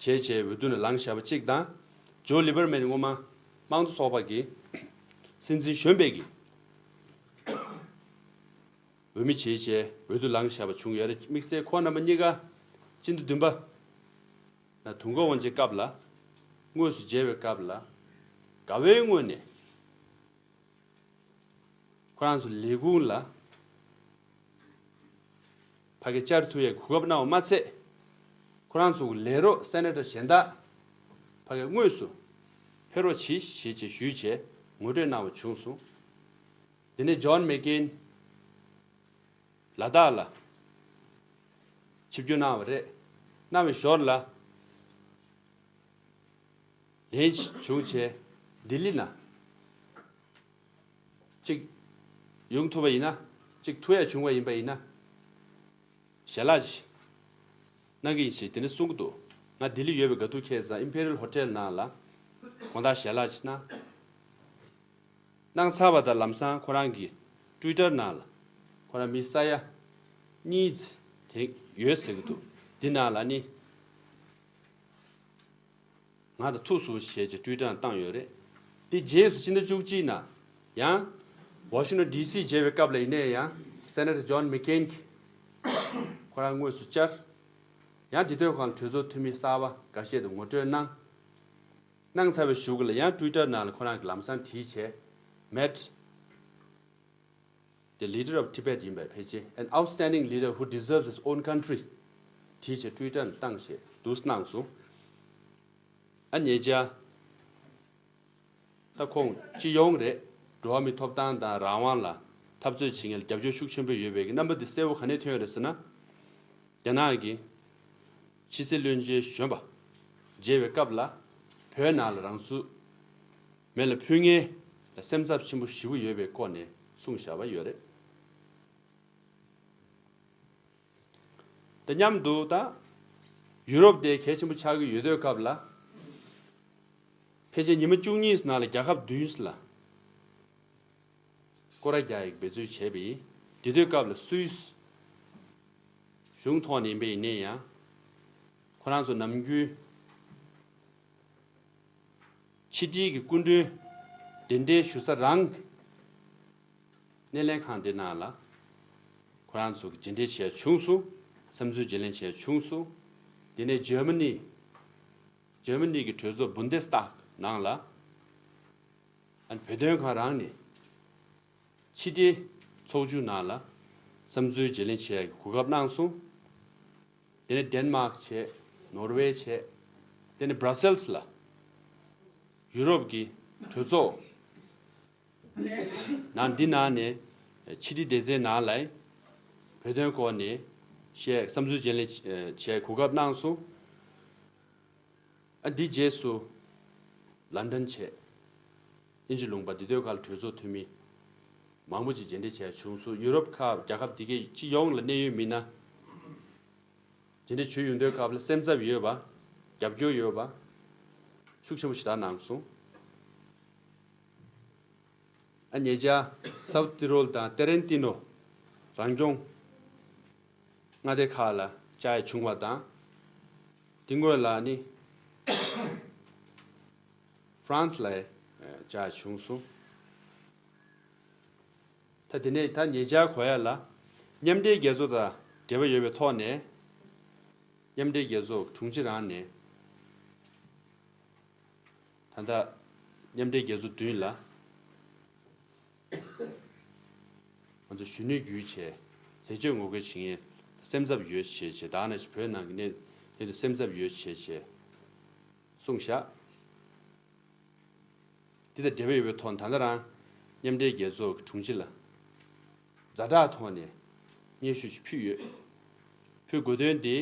བྱས་བྱས་འོས་བསྡུ་ནས་ལངས་བཞག་པ་གཅིག་དང་། ཇོ་ལི་བར་མན་སྔོན་མ་དམངས་གཙོ་ཚོགས་པ་གི་སྲིད་འཛིན་གཞོན་པའི་གི་འོས་མི་བྱས་བྱས་འོས་བསྡུ་ལངས་བཞག་པ་བྱུང་ཡོད་རེད། དམིགས་བསལ་ཁོང་རྣམ་པ་གཉིས་ཀ་སྤྱི་ཟླ་བདུན་པ་ནང་དུས་འཁོར་དབང་ཆེན་སྐབས་ལ་དངོས་སུ་མཇལ་བའི་སྐབས་ལ་དགའ་བའི་ངོས་ནས་ཁོ་རང་ཚོ་ལས་ཁུངས་ལ་ཕ་གི་བཅར་ཐུབ་ཡའི་གོ་སྐབས་གནང་བ་མ་ཚད། ཁོ་རང་ཚོ་གི་ལས་རོགས་སེ་ནེ་ཊར་གཞན་དག་ཕ་གི་དངོས་སུ་ཕེབས་རོགས་གྱིས་ཞེས་བྱས་ཞུས་བྱས་ངོ་སྤྲོད་གནང་བ་བྱུང་སོང་། དེ་ནས་ཇོན་མེག་ཀེན་ལ་དྭགས་ལ་ཆིབས་བསྒྱུར་གནང་བ་རེད། གནང་བའི་ཞོར་ལ་ལན་ཞིག་བྱུང་བྱས་ལྡི་ལི་ན་གཅིག་ཡོང་ཐུབ་པ་ཡིན་ན། གཅིག་ཐུག་ཡ་བྱུང་བ་ཡིན་པ་ཡིན་ན། ཞལ་ལག་ཅིག་གནང་གི་ཡིན་ཞེས་དེ་ནས་གསུང་གི་འདུག་ང་ལྡི་ལི་ཡོད་པའི་དགའ་སྡུག་ཁྱད་ཙང་ཨིམ་ཕེ་རལ་ཧོ་ཊེལ་ནང་ལ་དགོང་དག་ཞལ་ལག་ཅིག་གནང་། གནང་ཚར་བ་དང་ལམ་སང་ཁོ་རང་གི་ཊུའི་ཊར་ནང་ལ་ཁོ་རང་མི་ས་ཡ་གཉིས་དེ་ཡོད་ཟེར་གི་འདུག་འདི་ནང་ལ་ནི་ང་དང་ཐུག་སོང་ཞེས་ཀྱི་ཊུའི་ཊར་བཏང་ཡོད་རེད། དེ་རྗེས་སུ་ཕྱི་ཟླ་བཅུ་གཅིག་ནང་ཡང་ཝ་ཤིང་ཊོན་ཌི་སི་མཇལ་བའི་སྐབས་ལ་ཡིན་ནའི་ཡང་སེ་ནེ་ཊར་ཇོན་མེག་ཀེན་གྱིས་ཁོ་རང་དངོས་སུ་བཅར། ཡང་དེ་དུས་སྒང་ལ་གྲོས་ཚོགས་འཐུས་མི་གསར་པ་འགའ་ཤས་དང་ངོ་སྤྲོད་གནང་། གནང་ཚར་བའི་གཞུག་ལ་ཡང་ཊུའི་ཊར་ནང་ལ་ཁོ་རང་གིས་ལམ་སང་བྲིས་བྱས། Met the leader of Tibet ཡིན་པའི་ཕལ་ཆེར། An outstanding leader who deserves his own country བྲིས་བྱས་ཊུའི་ཊར་ནང་བཏང་བྱས་འདུག་གནང་སོང་། ཨ་ཉེ་ཆར་ད་ཁོང་སྤྱི་ཡོངས་རེད། འགྲོ་བ་མིའི་ཐོབ་ཐང་དང་རང་དབང་ལ་འཐབ་རྩོད་བྱེད་མཁན་ལ་རྒྱབ་སྐྱོར་ཤུགས་ཆེན་པོ་ཡོད་པའི་རྣམ་པ་འདི་གསལ་པོ་ག་ནས་ཐོན་ཡོད་རེད་ཟེར་ན། རྒྱ་ནག་གི་ཕྱི་སྲིད་བློན་ཆེན་གཞོན་པ་མཇལ་བའི་སྐབས་ལ་བོད་ནང་ལ་རང་ཚུགས་མེ་ལ་ཕུལ་མཁན་ལ་སེམས་འཚབ་ཆེན་པོ་ཞེ་པོ་ཡོད་པའི་སྐོར་ནས་གསུངས་བཞག་པ་ཡོད་རེད། དེ་མཉམ་དུ་ད་ཡུ་རོབ་དེ་གལ་ཆེན་པོ་ཆགས་ཀྱི་ཡོད་དུས་སྐབས་ལ། ཕལ་ཆེར་ཉི་མ་བཅུ་གཉིས་ནང་ལ་རྒྱལ་ཁབ་བདུན་ལ་སྐོར་ར་རྒྱག་ཡག་འབད་རྩོལ་བྱས་པ་ཡིན། དེ་དུས་སྐབས་ལ་སུད་སི་གཞུང་ཐོག་ནས་ཡིན་པ་ཡིན་ནའི་ཡང་། ཁོ་རང་ཚོ་ནམ་རྒྱུན་ཕྱི་དྲིལ་གྱི་སྐུ་མགྲོན་གདན་འདྲེན་ཞུ་ས་རང་གི་སྣེ་ལེན་ཁང་དེ་ནང་ལ་ཁོ་རང་ཚོ་གི་མཇལ་འཕྲད་བྱས་བྱུང་སོང་། བསམ་ཚུལ་བརྗེ་ལེན་བྱས་བྱུང་སོང་། དེ་ནས་འཇར་མ་ནི། འཇར་མ་ནི་གི་གྲོས་ཚོགས་བུན་དེ་སི་ཏག་ནང་ལ་ཨ་ནི་བོད་དོན་ཁང་རང་ནས་ཕྱི་དྲིལ་ཚོགས་ཆུང་ནང་ལ་བསམ་ཚུལ་བརྗེ་ལེན་བྱེད་ཡག་གི་གོ་སྐབས་གནང་སོང་། དེ་ནས་ཌེན་མཱག་བྱས། ནོར་ཝེ་བྱས། དེ་ནས་སྦྲ་སེལ་སི་ལ་ཡུ་རོབ་ཀྱི་གྲོས་ཚོགས་ནང་འདི་ནང་ནས་ཕྱི་དྲིལ་སྡེ་ཚན་ནང་ལ་བོད་དོན་སྐོར་ནས་བཤད། བསམ་ཚུལ་བརྗེ་ལེན་བྱེད་གོ་སྐབས་གནང་སོང་། ཨ་འདི་རྗེས་སུ་ལན་ཌན་བྱས། དབྱིན་ཇི་ལུང་པ་འདི་དུས་སྐབས་ལ་གྲོས་ཚོགས་འཐུས་མི་མང་པོ་ཅིག་མཇལ་འཕྲད་བྱས་བྱུང་སོང་། ཡུ་རོབ་ཁག་རྒྱལ་ཁབ་འདི་གའི་སྤྱི་ཡོངས་ལ་གནད་ཡོད་མི་སྣ་མཇལ་འཕྲད་བྱུང་ཡོང་དུས་སྐབས་ལ་སེམས་འཚབ་ཡོད་པ། རྒྱབ་སྐྱོར་ཡོད་པ་ཤུགས་ཆེན་པོ་ཞེ་དྲག་གནང་སོང་། ཨ་ཉེ་ཆར་སའུ་ཐི་རོལ་དང་ཏེ་རན་ཏི་ནོ་རང་སྐྱོང་མངའ་སྡེ་ཁག་ལ་བཅར་ཡ་བྱུང་བ་དང་། དེ་སྔོན་ལ་ནི་ཧྥ་རན་སི་ལ་བཅར་ཡ་བྱུང་སོང་། ད་དེ་ནས་ད་ཉེ་ཆར་གོ་ཡ་ལ་མཉམ་འབྲེལ་རྒྱལ་ཚོགས་དང་འབྲེལ་བ་ཡོད་པའི་ཐོག་ནས་མཉམ་འབྲེལ་རྒྱལ་ཚོགས་དྲུང་ཆེ་རང་ནས། ད་ལྟ་མཉམ་འབྲེལ་རྒྱལ་ཚོགས་མདུན་ལ་ང་ཚོ་གཞོན་ནུའི་རྒྱུད་བྱས། ཟས་སྤྱོད་ངོ་རྒོལ་བྱེད་མཁན་སེམས་འཚབ་ཡོད་ཞེས་བྱས། ད་ནང་བཞིན་བོད་ནང་གི་གནས་སྟངས་དེ་སེམས་འཚབ་ཡོད་ཞེས་བྱས་གསུངས་བཞག་འདི་དང་འབྲེལ་བ་ཡོད་པའི་ཐོག་ད་ལྟ་རང་མཉམ་འབྲེལ་རྒྱལ་ཚོགས་ཀྱི་དྲུང་ཆེ་ལ་ཛ་དྲག་ཐོག་ནས་སྙན་ཞུ་ཞིག་ཕུལ་ཡོད། ཕུལ་དགོས་དོན་དེ་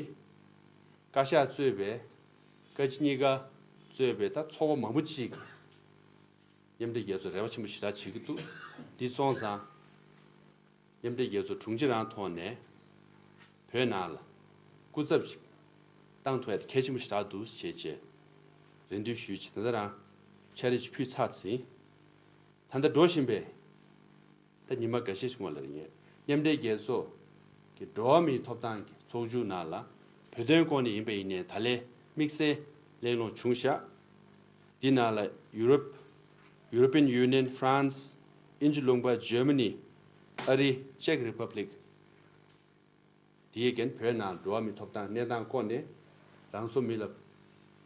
བཀའ་ཤག་གཙོས་པའི་བཀའ་སྤྱི་གཉིས་ཀ་གཙོས་པའི་ད་ཚོགས་པ་མང་པོ་ཅིག་གིས་མཉམ་འབྲེལ་རྒྱལ་ཚོགས་རེ་བ་ཆེན་པོ་ཞེ་དྲག་བྱེད་ཀྱི་འདུག་འདི་སོང་ཙང་། མཉམ་འབྲེལ་རྒྱལ་ཚོགས་དྲུང་ཆེ་རང་ཐོག་ནས་བོད་ནང་ལ་སྐུ་ཚབ་ཞིག་བཏང་ཐུབ་ཡ་དེ་གལ་ཆེན་པོ་ཞེ་དྲག་འདུག་ཅེས་བྱས་རེ་འདུན་ཞུས་བྱས། ད་ལྟ་རང་ཕྱག་བྲིས་ཤིག་ཕུལ་ཚར་ཟིན། ད་ལྟ་འགྲོ་བཞིན་པའི་ད་ཉི་མ་འགའ་ཤས་ཤིག་སྔོན་ལ་རེད། མཉམ་འབྲེལ་རྒྱལ་ཚོགས་ཀྱི་འགྲོ་བ་མིའི་ཐོབ་ཐང་གི་ཚོགས་ཆུང་ནང་ལ་བོད་དོན་སྐོར་ནས་ཡིན་པ་ཡིན་ནའི་ད་ལན་དམིགས་བསལ་གླེང་སློང་བྱུང་ཤག་འདི་ནང་ལ་ཡུ་རོབ། European Union, France, དབྱིན་ཇི་ལུང་པ། Germany, ཨ་རི། Czech Republic དེའི་རྐྱེན་བོད་ནང་འགྲོ་བ་མིའི་ཐོབ་ཐང་གནས་སྟངས་སྐོར་ནས། རང་སྲོག་མེ་ལ་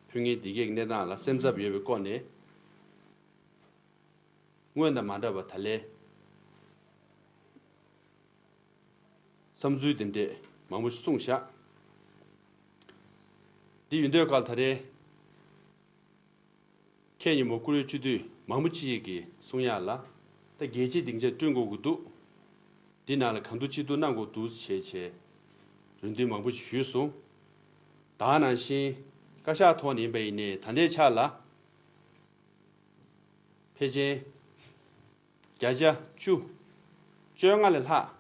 ཕུལ་མཁན་དེ་གའི་གནས་སྟངས་ལ་སེམས་འཚབ་ཡོད་པའི་སྐོར་ནས། སྔོན་དང་མ་འདྲ་བར་ད་ལན་བསམ་ཚུལ་འདི་འདྲས་མང་པོ་ཞིག་གསུངས་བཞག་འདི་ཡིན་དུས་སྐབས་ལ་ད་རེས་ཁྱེད་ཉིན་མོ་བཀུར་འོས་སྤྱི་འཐུས་མང་པོ་ཅིག་གིས་གསུང་ཡག་ལ། ད་རྒྱལ་སྤྱིའི་སྡིངས་ཆ་བསྐྲུན་དགོས་ཀྱི་འདུག་འདི་ནང་ལ་གང་ཐུབ་ཅི་ཐུབ་གནང་དགོས་འདུག་ཞེས་བྱས་རེ་འདུན་མང་པོ་ཞིག་ཞུས་སོང་། ད་ག་ནང་བཞིན་བཀའ་ཤག་ཐོག་ནས་ཡིན་པ་ཡིན་ནའི་ད་ལྟའི་ཆ་ལ་ཕལ་ཆེར་བརྒྱ་ཆ་བཅུ་བཅོ་ལྔ་ལས་ལྷག་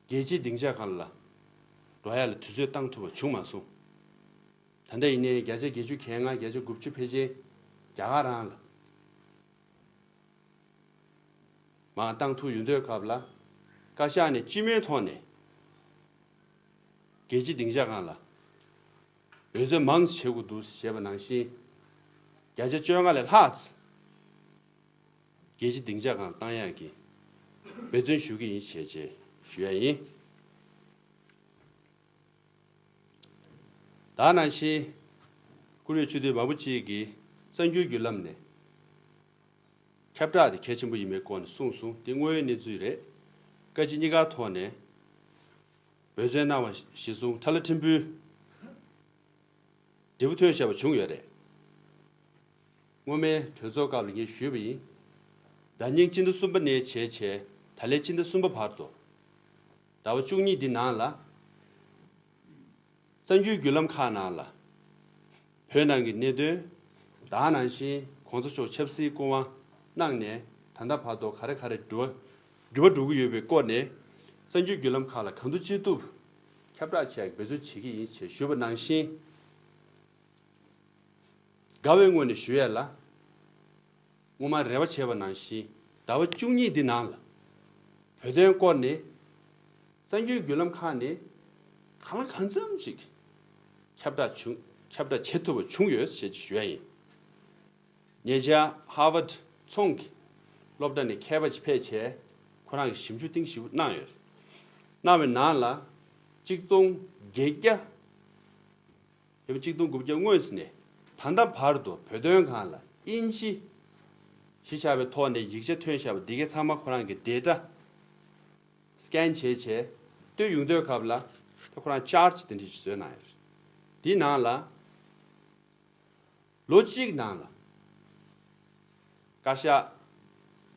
རྒྱལ་སྤྱིའི་སྡིངས་ཆ་སྒང་ལ་འགྲོ་ཡ་ལ་དུས་ཚོད་བཏང་ཐུབ་པ་བྱུང་མ་སོང་། ད་ལྟ་ཡིན་ནའི་བརྒྱ་ཆ་བརྒྱད་ཅུ་གྱ་ལྔ་བརྒྱ་ཆ་དགུ་བཅུ་ཕལ་ཆེར་རྒྱ་གར་རང་ལ་མར་བཏང་ཐུབ་ཡོང་དུས་སྐབས་ལ་བཀའ་ཤག་ནས་སྤྱི་མོས་ཐོག་ནས་རྒྱལ་སྤྱིའི་སྡིངས་ཆ་སྒང་ལ་འབད་བརྩོན་མང་ཙམ་བྱེད་དགོས་འདུག་ཞེས་པ་ནང་བཞིན་བརྒྱ་ཆ་བཅོ་ལྔ་ལས་ལྷག་ཙམ་རྒྱལ་སྤྱིའི་སྡིངས་ཆ་སྒང་ལ་བཏང་ཡག་གི་འབད་བརྩོན་ཞུ་གི་ཡིན་ཞེས་བཅས་ཞུ་ཡ་ཡིན། ད་ནང་བཞིན་བཀུར་འོས་སྤྱི་འཐུས་མང་པོ་ཅིག་གིས་གསར་འགྱུར་བརྒྱུད་ལམ་ནས་ཁྱབ་བསྒྲགས་དེ་གལ་ཆེན་པོ་ཡིན་པའི་སྐོར་ནས་གསུངས་སོང་། དེ་དངོས་ཡོད་གནས་ཚུལ་རེད། བཀའ་སྤྱི་གཉིས་ཀ་ཐོག་ནས་འབད་བརྩོན་གནང་བ་གཞིར་བཟུང་ཁྲ་ལ་ཕྲན་བུའི་འབྲས་བུ་ཐོན་བཞག་པ་བྱུང་ཡོད་རེད། སྔོན་མའི་གྲོས་ཚོགས་སྐབས་ལ་ངས་ཞུས་པ་ཡིན། ཟླ་ཉིན་སྤྱི་ཟླ་གསུམ་པ་ནས་བྱས་བྱས་ད་ལོའི་སྤྱི་ཟླ་གསུམ་པ་བར་དུ་ཟླ་བ་བཅུ་གཉིས་འདི་ནང་ལ་གསར་འགྱུར་བརྒྱུད་ལམ་ཁག་ནང་ལ་བོད་ནང་གི་གནད་དོན་ད་ག་ནང་བཞིན་གོང་ས་མཆོག་ཆབ་སྲིད་སྐུ་དབང་གནང་ནས་ད་ལྟ་བར་དུ་ག་རེ་ག་རེ་འགྱུར་བ་འགྱུར་བ་འགྲོ་གི་ཡོད་པའི་སྐོར་ནས་གསར་འགྱུར་བརྒྱུད་ལམ་ཁག་ལ་གང་ཐུབ་ཅི་ཐུབ་ཁྱབ་བསྒྲགས་བྱེད་ཡག་འབད་བརྩོན་བྱེད་ཀྱི་ཡིན་ཞེས་ཞུས་པ་ནང་བཞིན། དགའ་བའི་ངོས་ནས་ཞུ་ཡས་ལ། སྔོན་མ་རེ་བ་བྱས་པ་ནང་བཞིན་ཟླ་བ་བཅུ་གཉིས་འདི་ནང་ལ་བོད་དོན་སྐོར་ནས་གསར་འགྱུར་བརྒྱུད་ལམ་ཁག་ནས་གང་ལ་གང་འཚམ་ཞིག་ཁྱབ་བསྒྲགས་བྱུང་ཁྱབ་བསྒྲགས་བྱེད་ཐུབ་པ་བྱུང་ཡོད་ཅེས་ཞུ་ཡ་ཡིན། ཉེ་ཆར་ཧར་ཝརཌ་ཚོང་གི་སློབ་གྲྭ་ནས་མཁས་པ་ཅིག་ཕེབས་བྱས་ཁོ་རང་གིས་ཞིབ་འཇུག་གཏིང་ཞིབ་གནང་ཡོད་རེད། གནང་བའི་ནང་ལ་གཅིག་སྟོང་བརྒྱད་བརྒྱ། ཡོད་པ་གཅིག་སྟོང་དགུ་བརྒྱ་སྔོན་ནས་ད་ལྟ་བར་དུ་བོད་དོན་སྒང་ལ་དབྱིན་ཇི་གཞི་བཞག་པའི་ཐོག་ནས་ཡིག་ཆ་ཐོན་བཞག་པ་འདི་གའི་ཚང་མ་ཁོ་རང་གི་ཌེ་ཊ་སི་ཀེན་བྱས་བྱས་སྟོན་ཡོང་དུས་སྐབས་ལ་ད་ཁོ་རང་ཅར་ཊི་དེ་འདྲ་ཞིག་བཟོས་གནང་ཡོད་རེད། དེའི་ནང་ལ་ལོ་གཅིག་ནང་ལ་བཀའ་ཤག་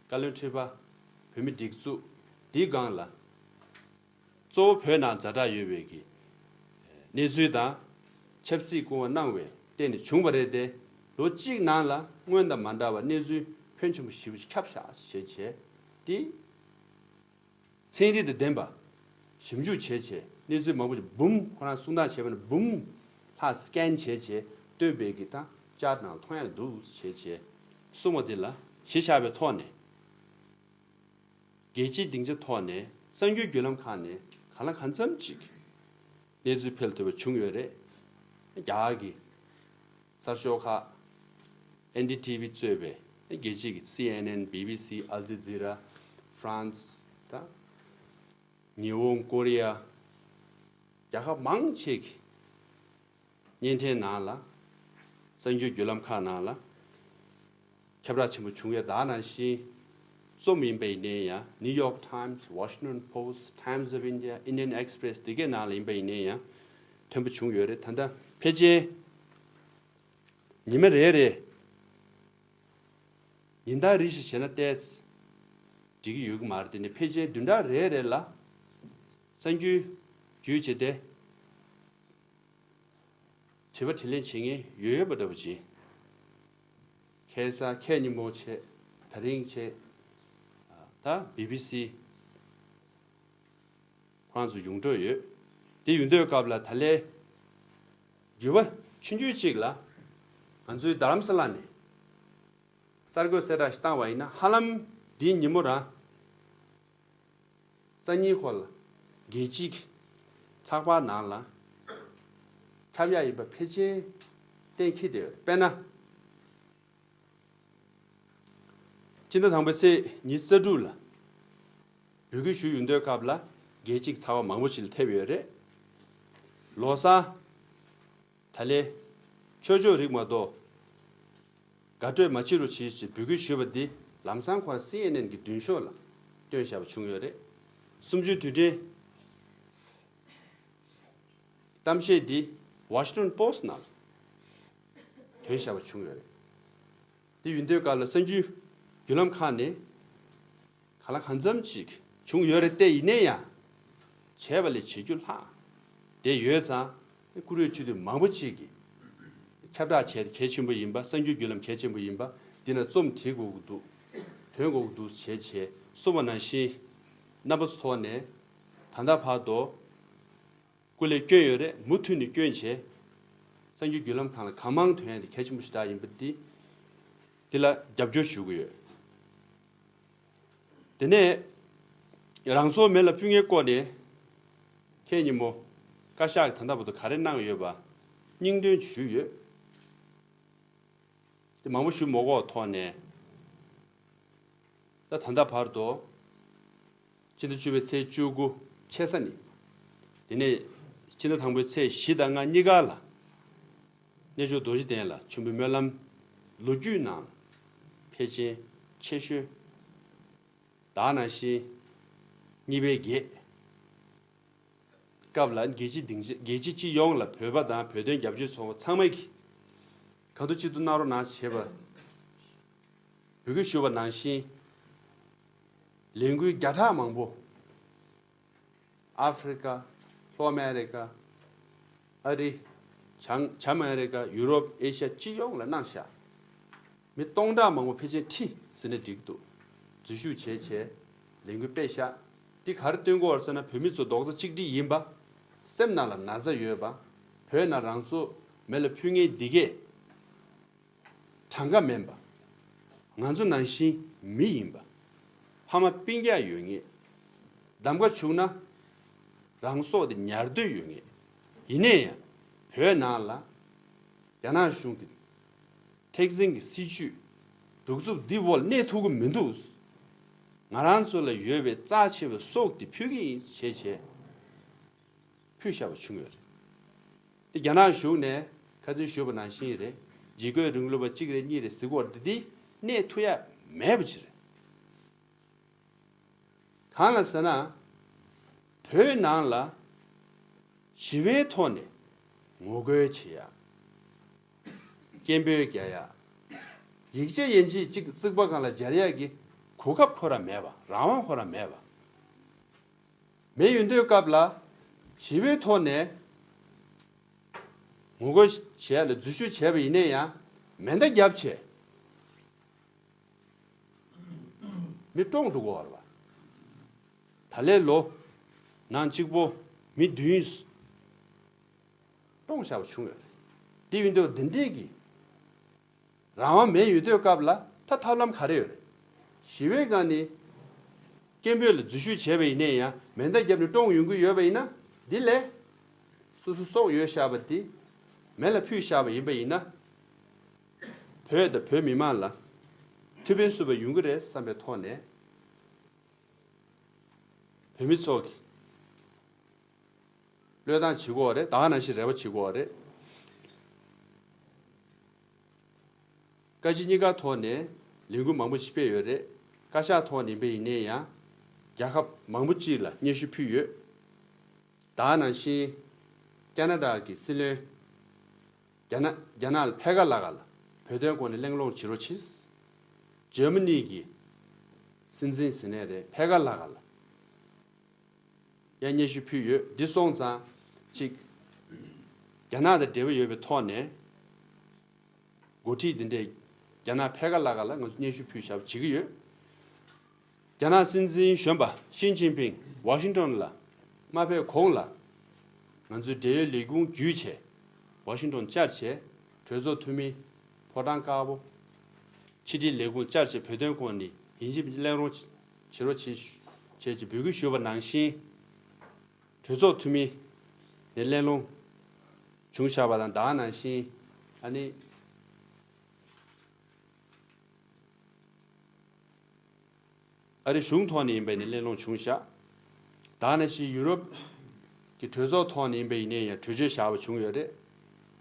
བཀའ་བློན་ཁྲི་པ་བོད་མི་སྒྲིག་འཛུགས་འདིའི་སྒང་ལ། གཙོ་བོ་བོད་ནང་ཛ་དྲག་ཡོད་པའི་གི་གནས་ཚུལ་དང་ཆབ་སྲིད་སྐུ་དབང་གནང་བའི་སྟེང་ནས་བྱུང་བ་རེད་དེ། ལོ་གཅིག་ནང་ལ་སྔོན་དང་མ་འདྲ་བ་གནས་ཚུལ་ཕོན་ཆེན་པོ་ཞེ་པོ་ཅིག་ཁྱབ་བཞག་ཞེས་བྱས་ཏེ། ཚན་རིག་དང་ལྡན་པ་ཞིབ་འཇུག་བྱས་བྱས་གནས་ཚུལ་མང་པོ་ཞིག་འབུམ་ཁོ་རང་གསུང་སྟངས་བྱས་པ་ནི་འབུམ་ལྷག་སི་ཀེན་བྱས་བྱས་བཏོན་པའི་གི་ད་ཅར་ནང་མཐོང་ཡ་འདུག་བྱས་བྱས་གསུངས་པ་དེ་ལ་གཞི་བཞག་པའི་ཐོག་ནས། རྒྱལ་སྤྱིའི་སྡིངས་ཆ་ཐོག་ནས་གསར་འགྱུར་བརྒྱུད་ལམ་ཁག་ནས་གང་ལ་གང་འཚམ་ཅིག་གནས་ཚུལ་འཕེལ་ཐུབ་པ་བྱུང་ཡོད་རེད། རྒྱ་གར་གྱི་གསར་ཤོག་ཁག་ཨེན་ཌི་ཊི་ཝི་གཙོས་པའི་རྒྱལ་སྤྱིའི་གི་སི་ཨེན་ཨེན། བི་བི་སི། ཨལ་ཇི་ཛི་ར། ཧྥ་རན་སི་དང་ཉི་ཧོང་། ཀོ་རི་ཡ། རྒྱལ་ཁབ་མང་ཆེ་གི་བརྙན་འཕྲིན་ནང་ལ། གསར་འགྱུར་བརྒྱུད་ལམ་ཁག་ནང་ལ་ཁྱབ་བསྒྲགས་ཆེན་པོ་བྱུང་ཡོད། ད་ནང་བཞིན་རྩོམ་ཡིན་པ་ཡིན་ནའི་ཡང་New York Times, Washington Post, Times of India, Indian Express་དེ་གའི་ནང་ལ་ཡིན་པ་ཡིན་ནའི་ཡང་ཐོན་པ་བྱུང་ཡོད་རེད། ད་ལྟ་ཕལ་ཆེར་ཉི་མ་རེ་རེ་ཉིན་ལྟར་རེ་བཞིན་བྱས་ན་ཏོག་ཙམ་འགྲིག་གི་ཡོད་ཀྱི་མ་རེད། དེ་ནི་ཕལ་ཆེར་བདུན་ཕྲག་རེ་རེ་ལ་གསར་འགྱུར་བརྒྱུད་བྱས་ཏེ། དྲི་བ་དྲིས་ལན་བྱེད་མཁན་ཡོད་ཡོད་པ་འདྲ་པོ་ཅིག་ཁ་སང་ཁ་ཉིན་མོ་བྱས། ད་རིང་བྱས། ད་བི་བི་སི་ཁོ་རང་ཚོ་ཡོང་འགྲོ་ཡོད། དེ་ཡོང་དུས་སྐབས་ལ་ད་ལན་འགྱུར་བ་ཆུང་ཆུང་ཅིག་ལ་ང་ཚོའི་རྡ་རམ་ས་ལ་ནས་གསར་འགོད་གསལ་བསྒྲགས་ཤིག་བཏང་བ་ཡིན་ན། ཧ་ལམ་འདིའི་ཉིན་མོ་རང་སང་ཉིན་འཁོར་ལ་རྒྱལ་སྤྱིའི་ཚགས་པར་ནང་ལ་ཁྱབ་ཡག་ཡིན་པ་ཕལ་ཆེར་གཏན་འཁེལ་བསྡད་ཡོད། དཔེར་ན། སྤྱི་ཟླ་དང་པོའི་ཚེས་ཉི་ཤུ་རྩ་དྲུག་ལ་འབོད་སྐུལ་ཞུས་ཡོང་དུས་སྐབས་ལ་རྒྱལ་སྤྱིའི་ཚགས་པར་མང་པོ་ཞིག་ལ་ཐེབས་ཡོད་རེད། ལོ་གསར། ད་ལན་ཆོས་ཕྱོགས་རིགས་མ་གཏོགས་དགའ་སྤྲོ་མ་བྱེད་རོགས་བྱེད་ཅེས་འབོད་སྐུལ་ཞུས་པ་འདི་ལམ་སང་ཁོ་རང་སི་ཨེན་ཨེན་གྱི་མདུན་ཤོག་ལ་བཏོན་བཞག་པ་བྱུང་ཡོད་རེད། གསུམ་བཅུའི་དུས་དྲན་གཏམ་བཤད་འདི་Washington Post་ནང་ལ་ཐོན་བཞག་པ་བྱུང་ཡོད་རེད། དེ་ཡིན་དུས་སྐབས་ལ་གསར་འགྱུར་བརྒྱུད་ལམ་ཁག་ནས་གང་ལ་གང་འཚམ་ཅིག་བྱུང་ཡོད་རེད། དེ་ཡིན་ན་ཡང་བྱས་པ་ལས་བྱེད་རྒྱུ་ལྷག་བསྡད་ཡོད་ཙང་ བཀུར་འོས་སྤྱི་འཐུས་མང་པོ་ཅིག་གིས་ཁྱབ་བསྒྲགས་བྱས་ཏེ་གལ་ཆེན་པོ་ཡིན་པ། གསར་འགྱུར་བརྒྱུད་ལམ་གལ་ཆེན་པོ་ཡིན་པ། འདི་ན་རྩོམ་བྲིས་དགོས་ཀྱི་འདུག། འདོན་དགོས་ཀྱི་འདུག་བྱས་བྱས་གསུངས་པ་ནང་བཞིན། རྣམ་པ་ཚོ་ཐོག་ནས་ད་ལྟ་བར་དུ་སྐུ་ལས་བསྐྱོན་ཡོད་རེད། མུ་མཐུད་ནས་བསྐྱོན་བྱས། གསར་འགྱུར་བརྒྱུད་ལམ་ཁག་ལ་གང་མང་ཐོན་ཡ་དེ་གལ་ཆེན་པོ་ཞེ་དྲག་ཡིན་པ་འདི་འདི་ལ་རྒྱབ་སྐྱོར་ཞུ་གི་ཡོད། དེ་ནས་རང་སྲོག་མེ་ལ་ཕུལ་མཁན་སྐོར་ནས་ཁྱེད་ཉིན་མོ་བཀའ་ཤག་གིས་ད་ལྟ་བར་དུ་ག་རེ་གནང་ཡོད་པ་སྙིང་དོན་ཞུས་ཡོད། དེ་མང་པོ་ཞུ་མ་དགོས་ཐོག་ནས། ད་ད་ལྟ་བར་དུ་ཕྱི་ཟླ་བཅུ་པའི་ཚེས་བཅུ་དགུ་ཆེ་ས་ནས། དེ་ནས་ཕྱི་ཟླ་དང་པོའི་ཚེས་བཞི་དང་ལྔ་གཉིས་ཀ་ལ་གནས་མཆོག་རྡོ་རྗེ་གདན་ལ་མཆོད་འབུལ་སྨོན་ལམ་ལོ་རྒྱུས་ནང་ཕལ་ཆེར་ཆེ་ཤོས། ད་ནང་བཞིན་གཉིས་པའི་གེགས་སྐབས་ལ་རྒྱལ་སྤྱི་སྡིངས་ཆ་རྒྱལ་སྤྱི་སྤྱི་ཡོངས་ལ་བོད་པ་དང་བོད་དོན་རྒྱབ་སྐྱོར་ཚོགས་པ་ཚང་མ་གིས་གང་ཐུབ་ཅི་ཐུབ་གནང་རོགས་གནང་ཞེས་པ་འབོད་སྐུལ་ཞུས་པ་ནང་བཞིན། ལས་འགུལ་བརྒྱ་ཕྲག་མང་པོ་ཨ་ཧྥེ་རི་ཀ། ལྷོ་ཨ་མེ་རི་ཀ། ཨ་རི། བྱང་བྱང་ཨ་མེ་རི་ཀ། ཡུ་རོབ། ཨེ་ཤ་ཡ་སྤྱི་ཡོངས་ལ་གནང་ཤག། མི་སྟོང་ཕྲག་མང་པོ་ཕལ་ཆེར་ཁྲི་ཟེར་ན་འགྲིག་འདུག། འཛུལ་ཞུགས་བྱས་བྱས་ལས་འགུལ་སྤེལ་ཤག། འདི་ག་རེ་སྟོན་གྱི་ཡོད་ཟེར་ན། བོད་མི་ཚོ་རྡོག་རྩ་གཅིག་སྒྲིལ་ཡིན་པ། སེམས་ནང་ལ་ན་ཚ་ཡོད་པ། བོད་ནང་རང་སྲོག་མེ་ལ་ཕུལ་མཁན་འདི་གས་གྲངས་ཀ་མིན་པ། ང་ཚོ་ནང་བཞིན་མི་ཡིན་པ། ཕ་མ་སྤུན་ཀྱག་ཡོད་མཁན། གདམ་ག་བྱུང་ན་རང་སྲོག་དེ་ཉར་འདོད་ཡོད་མཁན། ཡིན་ནའི་ཡང་བོད་ནང་ལ་རྒྱ་ནག་གཞུང་གི་མཁྲེགས་འཛིན་གྱི་སྲིད་བྱུས་གདུག་རྩུབ་འདི་འོག་གནས་ཐུབ་ཀྱི་མི་འདུག། ང་རང་ཚོ་ལ་ཡོད་པའི་རྩ་ཆེ་བའི་སྲོག་དེ་ཕུལ་གྱི་ཡིན་ཞེས་བྱས་ཕུལ་བཞག་པ་བྱུང་ཡོད་རེད། དེ་རྒྱ་ནག་གཞུང་ནས་ཁ་སང་ཞུས་པ་ནང་བཞིན་རེད། འཇིགས་སྐུལ་རིང་ལུགས་པ་གཅིག་རེད་གཉིས་རེད་ཟེར་གྱི་ཡོད་རེད། དེ་གནས་ཐུབ་ཡ་མེད་པ་ཅིག་རེད། གང་ལ་ཟེར་ན། བོད་ནང་ལ་ཞི་བའི་ཐོག་ནས་ངོ་རྒོལ་བྱེད་ཡ། སྐད་འབོད་རྒྱག་ཡ། ཡིག་ཆ་ཡན་ཆད་གཅིག་རྩིག་པ་སྒང་ལ་སྦྱར་ཡ་གི་གོ་སྐབས་ཁོ་རང་མེད་པ། རང་དབང་ཁོ་རང་མེད་པ། མེ་ཡོད་དུས་སྐབས་ལ་ཞི་བའི་ཐོག་ནས་ངོ་རྒོལ་བྱེད་ཡ་ལ་འཛུལ་ཞུགས་བྱས་པ་ཡིན་ན་ཡང་མེ་མདའ་བརྒྱབ་བྱས་མི་བཀྲོངས་འགྲོ་གི་ཡོད་རེད་པ། ད་ལོའི་ལོ་ནང་གཅིག་པོ་མི་བདུན་བཀྲོངས་བཞག་པ་བྱུང་ཡོད་རེད། དེ་ཡིན་དུས་འདི་འདྲས་ཀྱི་རང་དབང་མེད་ཡོད་དུས་སྐབས་ལ་ད་ཐབས་ལམ་ག་རེ་ཡོད་རེད། ཞི་བའི་སྒང་ནས་སྐད་འབོད་ལ་འཛུལ་ཞུགས་བྱས་པ་ཡིན་ན་ཡང་མེ་མདའ་བརྒྱབ་ནས་བཀྲོངས་ཡོང་གི་ཡོད་པ་ཡིན་ན། འདི་ལས་སོ་སོ་སྲོག་ཡོད་བཞག་པ་དེ་མེ་ལ་ཕུལ་བཞག་པ་ཡིན་པ་ཡིན་ན། བོད་དང་བོད་མི་མང་ལ་ཐུགས་ཕན་གསོས་པ་ཡོང་གི་རེད་བསམ་པའི་ཐོག་ནས། བོད་མི་ཚོ་གིས་བློས་བཏང་བྱེད་དགོས་པ་རེད། ད་ག་ནང་བཞིན་རེ་བ་བྱེད་དགོས་པ་རེད། བཀའ་སྤྱི་གཉིས་ཀ་ཐོག་ནས་ལས་འགུལ་མང་པོ་ཞིག་སྤེལ་ཡོད་རེད། བཀའ་ཤག་ཐོག་ནས་ཡིན་པ་ཡིན་ནའི་ཡང་རྒྱལ་ཁབ་མང་པོ་ཅིག་ལ་སྙན་ཞུ་ཕུལ་ཡོད། ད་ག་ནང་བཞིན་ཁ་ན་ཌ་གི་སྲིད་བློན། རྒྱ་ནག་རྒྱ་ནག་ལ་ཕེ་ཁ་ལ་ཁ་ལ་བོད་དོན་སྐོར་ནས་གླེང་སློང་བྱེད་རོགས་གྱིས། འཇར་མ་ནི་གི་སྲིད་འཛིན་ཟེར་ནའི་རེད། ཕེ་ཁ་ལ་ཁ་ལ་ཡང་སྙན་ཞུ་ཕུལ་ཡོད། འདི་སོང་ཙང་གཅིག་རྒྱ་ནག་དང་འབྲེལ་བ་ཡོད་པའི་ཐོག་ནས་འགོ་ཁྲིད་འདི་འདྲས་རྒྱ་ནག་ཕེ་ཁ་ལ་ཁ་ལ་ང་ཚོ་སྙན་ཞུ་ཕུལ་བཞག་པ་བྱེད་ཀྱི་ཡོད། རྒྱ་ནག་སྲིད་འཛིན་གཞོན་པ་ཞི་ཅིན་ཕིང་ཝ་ཤིང་ཏོན་ལ་མ་ཕེབས་གོང་ལ་ང་ཚོའི་འབྲེལ་ཡོད་ལས་ཁུངས་བརྒྱུད་བྱས་ཝ་ཤིང་ཏོན་བཅར་བྱས། གྲོས་ཚོགས་འཐུས་མི་ཕོ་བྲང་དཀར་པོ་ཕྱི་དྲིལ་ལས་ཁུངས་བཅར་བྱས་བོད་དོན་སྐོར་ནས་ཡིན་གཅིག་མིན་གཅིག་གླེང་སློང་བྱེད་རོགས་བྱེད་བྱས་ཀྱི་འབོད་སྐུལ་ཞུས་པ་ནང་བཞིན། གྲོས་ཚོགས་འཐུས་མི་ནས་གླེང་སློང་བྱུང་བཞག་པ་དང་། ད་ག་ནང་བཞིན་ཨ་ནི་ཨ་རི་གཞུང་ཐོག་ནས་ཡིན་པ་ཡིན་ན་གླེང་སློང་བྱུང་བཞག། ད་ག་ནང་བཞིན་ཡུ་རོབ་ཀྱི་གྲོས་ཚོགས་ཐོག་ནས་ཡིན་པ་ཡིན་ནའི་ཡང་གྲོས་ཆོད་བཞག་པ་བྱུང་ཡོད་རེད།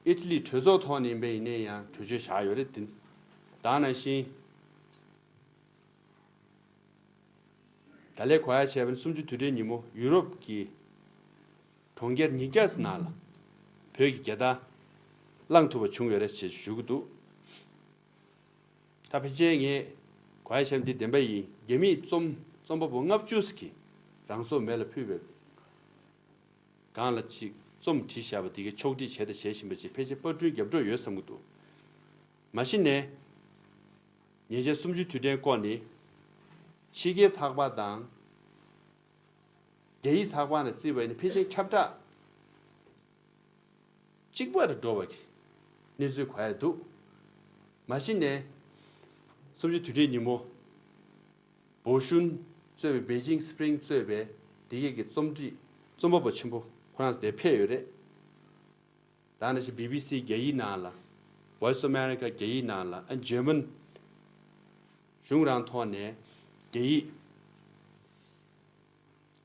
ཨི་ཊ་ལི་གྲོས་ཚོགས་ཐོག་ནས་ཡིན་པ་ཡིན་ནའི་ཡང་གྲོས་ཆོད་བཞག་ཡོད་རེད། དེ་ད་ག་ནང་བཞིན། ད་ལན་གོ་ཡ་བྱས་པ་ནི་གསུམ་བཅུ་དུས་དྲན་ཉིན་མོ་ཡུ་རོབ་ཀྱི་གྲོང་ཁྱེར་ཉིས་བརྒྱ་ནང་ལ་བོད་ཀྱི་རྒྱལ་དར་བསླངས་ཐུབ་པ་བྱུང་ཡོད་རེད་ཅེས་ཞུ་གི་འདུག། ད་ཕལ་ཆེར་ངས་གོ་ཡ་བྱས་པ་འདི་བདེན་པ་ཡིན། རྒྱ་མིའི་རྩོམ་རྩོམ་པ་པོ་ལྔ་བཅུ་ཙམ་གྱིས་རང་སྲོག་མེ་ལ་ཕུལ་བའི་སྒང་ལ་ཅིག་ རྩོམ་བྲིས་བཞག་པ་དེ་གའི་ཕྱོགས་སྒྲིག་བྱས་དང་བྱེད་བཞིན་པ་ཅིག་ཕལ་ཆེར་པར་སྐྲུན་རྒྱབ་འགྲོ་ཡོད་བསམ་གྱི་འདུག། མ་གཞི་ནས་ཉེ་ཆར་གསུམ་བཅུའི་དུས་དྲན་སྐོར་ནི་ཕྱི་རྒྱལ་ཚགས་པར་དང་རྒྱ་ཡིག་ཚགས་པར་ནས་བརྩིས་པ་ཡིན་ན་ཕལ་ཆེར་ཁྱབ་བསྒྲགས་གཅིག་པ་རུ་འགྲོ་བ་གི་གནས་ཚུལ་གོ་ཡ་འདུག། མ་གཞི་ནས་གསུམ་བཅུའི་དུས་དྲན་ཉིན་མོ་བོ་ཤུན་གཙོས་པའི་Beijing Spring་གཙོས་པའི་དེ་གའི་གི་རྩོམ་སྒྲིག་རྩོམ་པ་པོ་ཆེན་པོ་ཁོ་རང་ཚོ་དེ་ཕེབས་ཡོད་རེད། ད་ནང་བཞིན་བི་བི་སི་རྒྱ་ཡིག་ནང་ལ། Voice of America་རྒྱ་ཡིག་ནང་ལ། ཨ་ཇར་མན་གཞུང་རང་ཐོག་ནས་རྒྱ་ཡིག་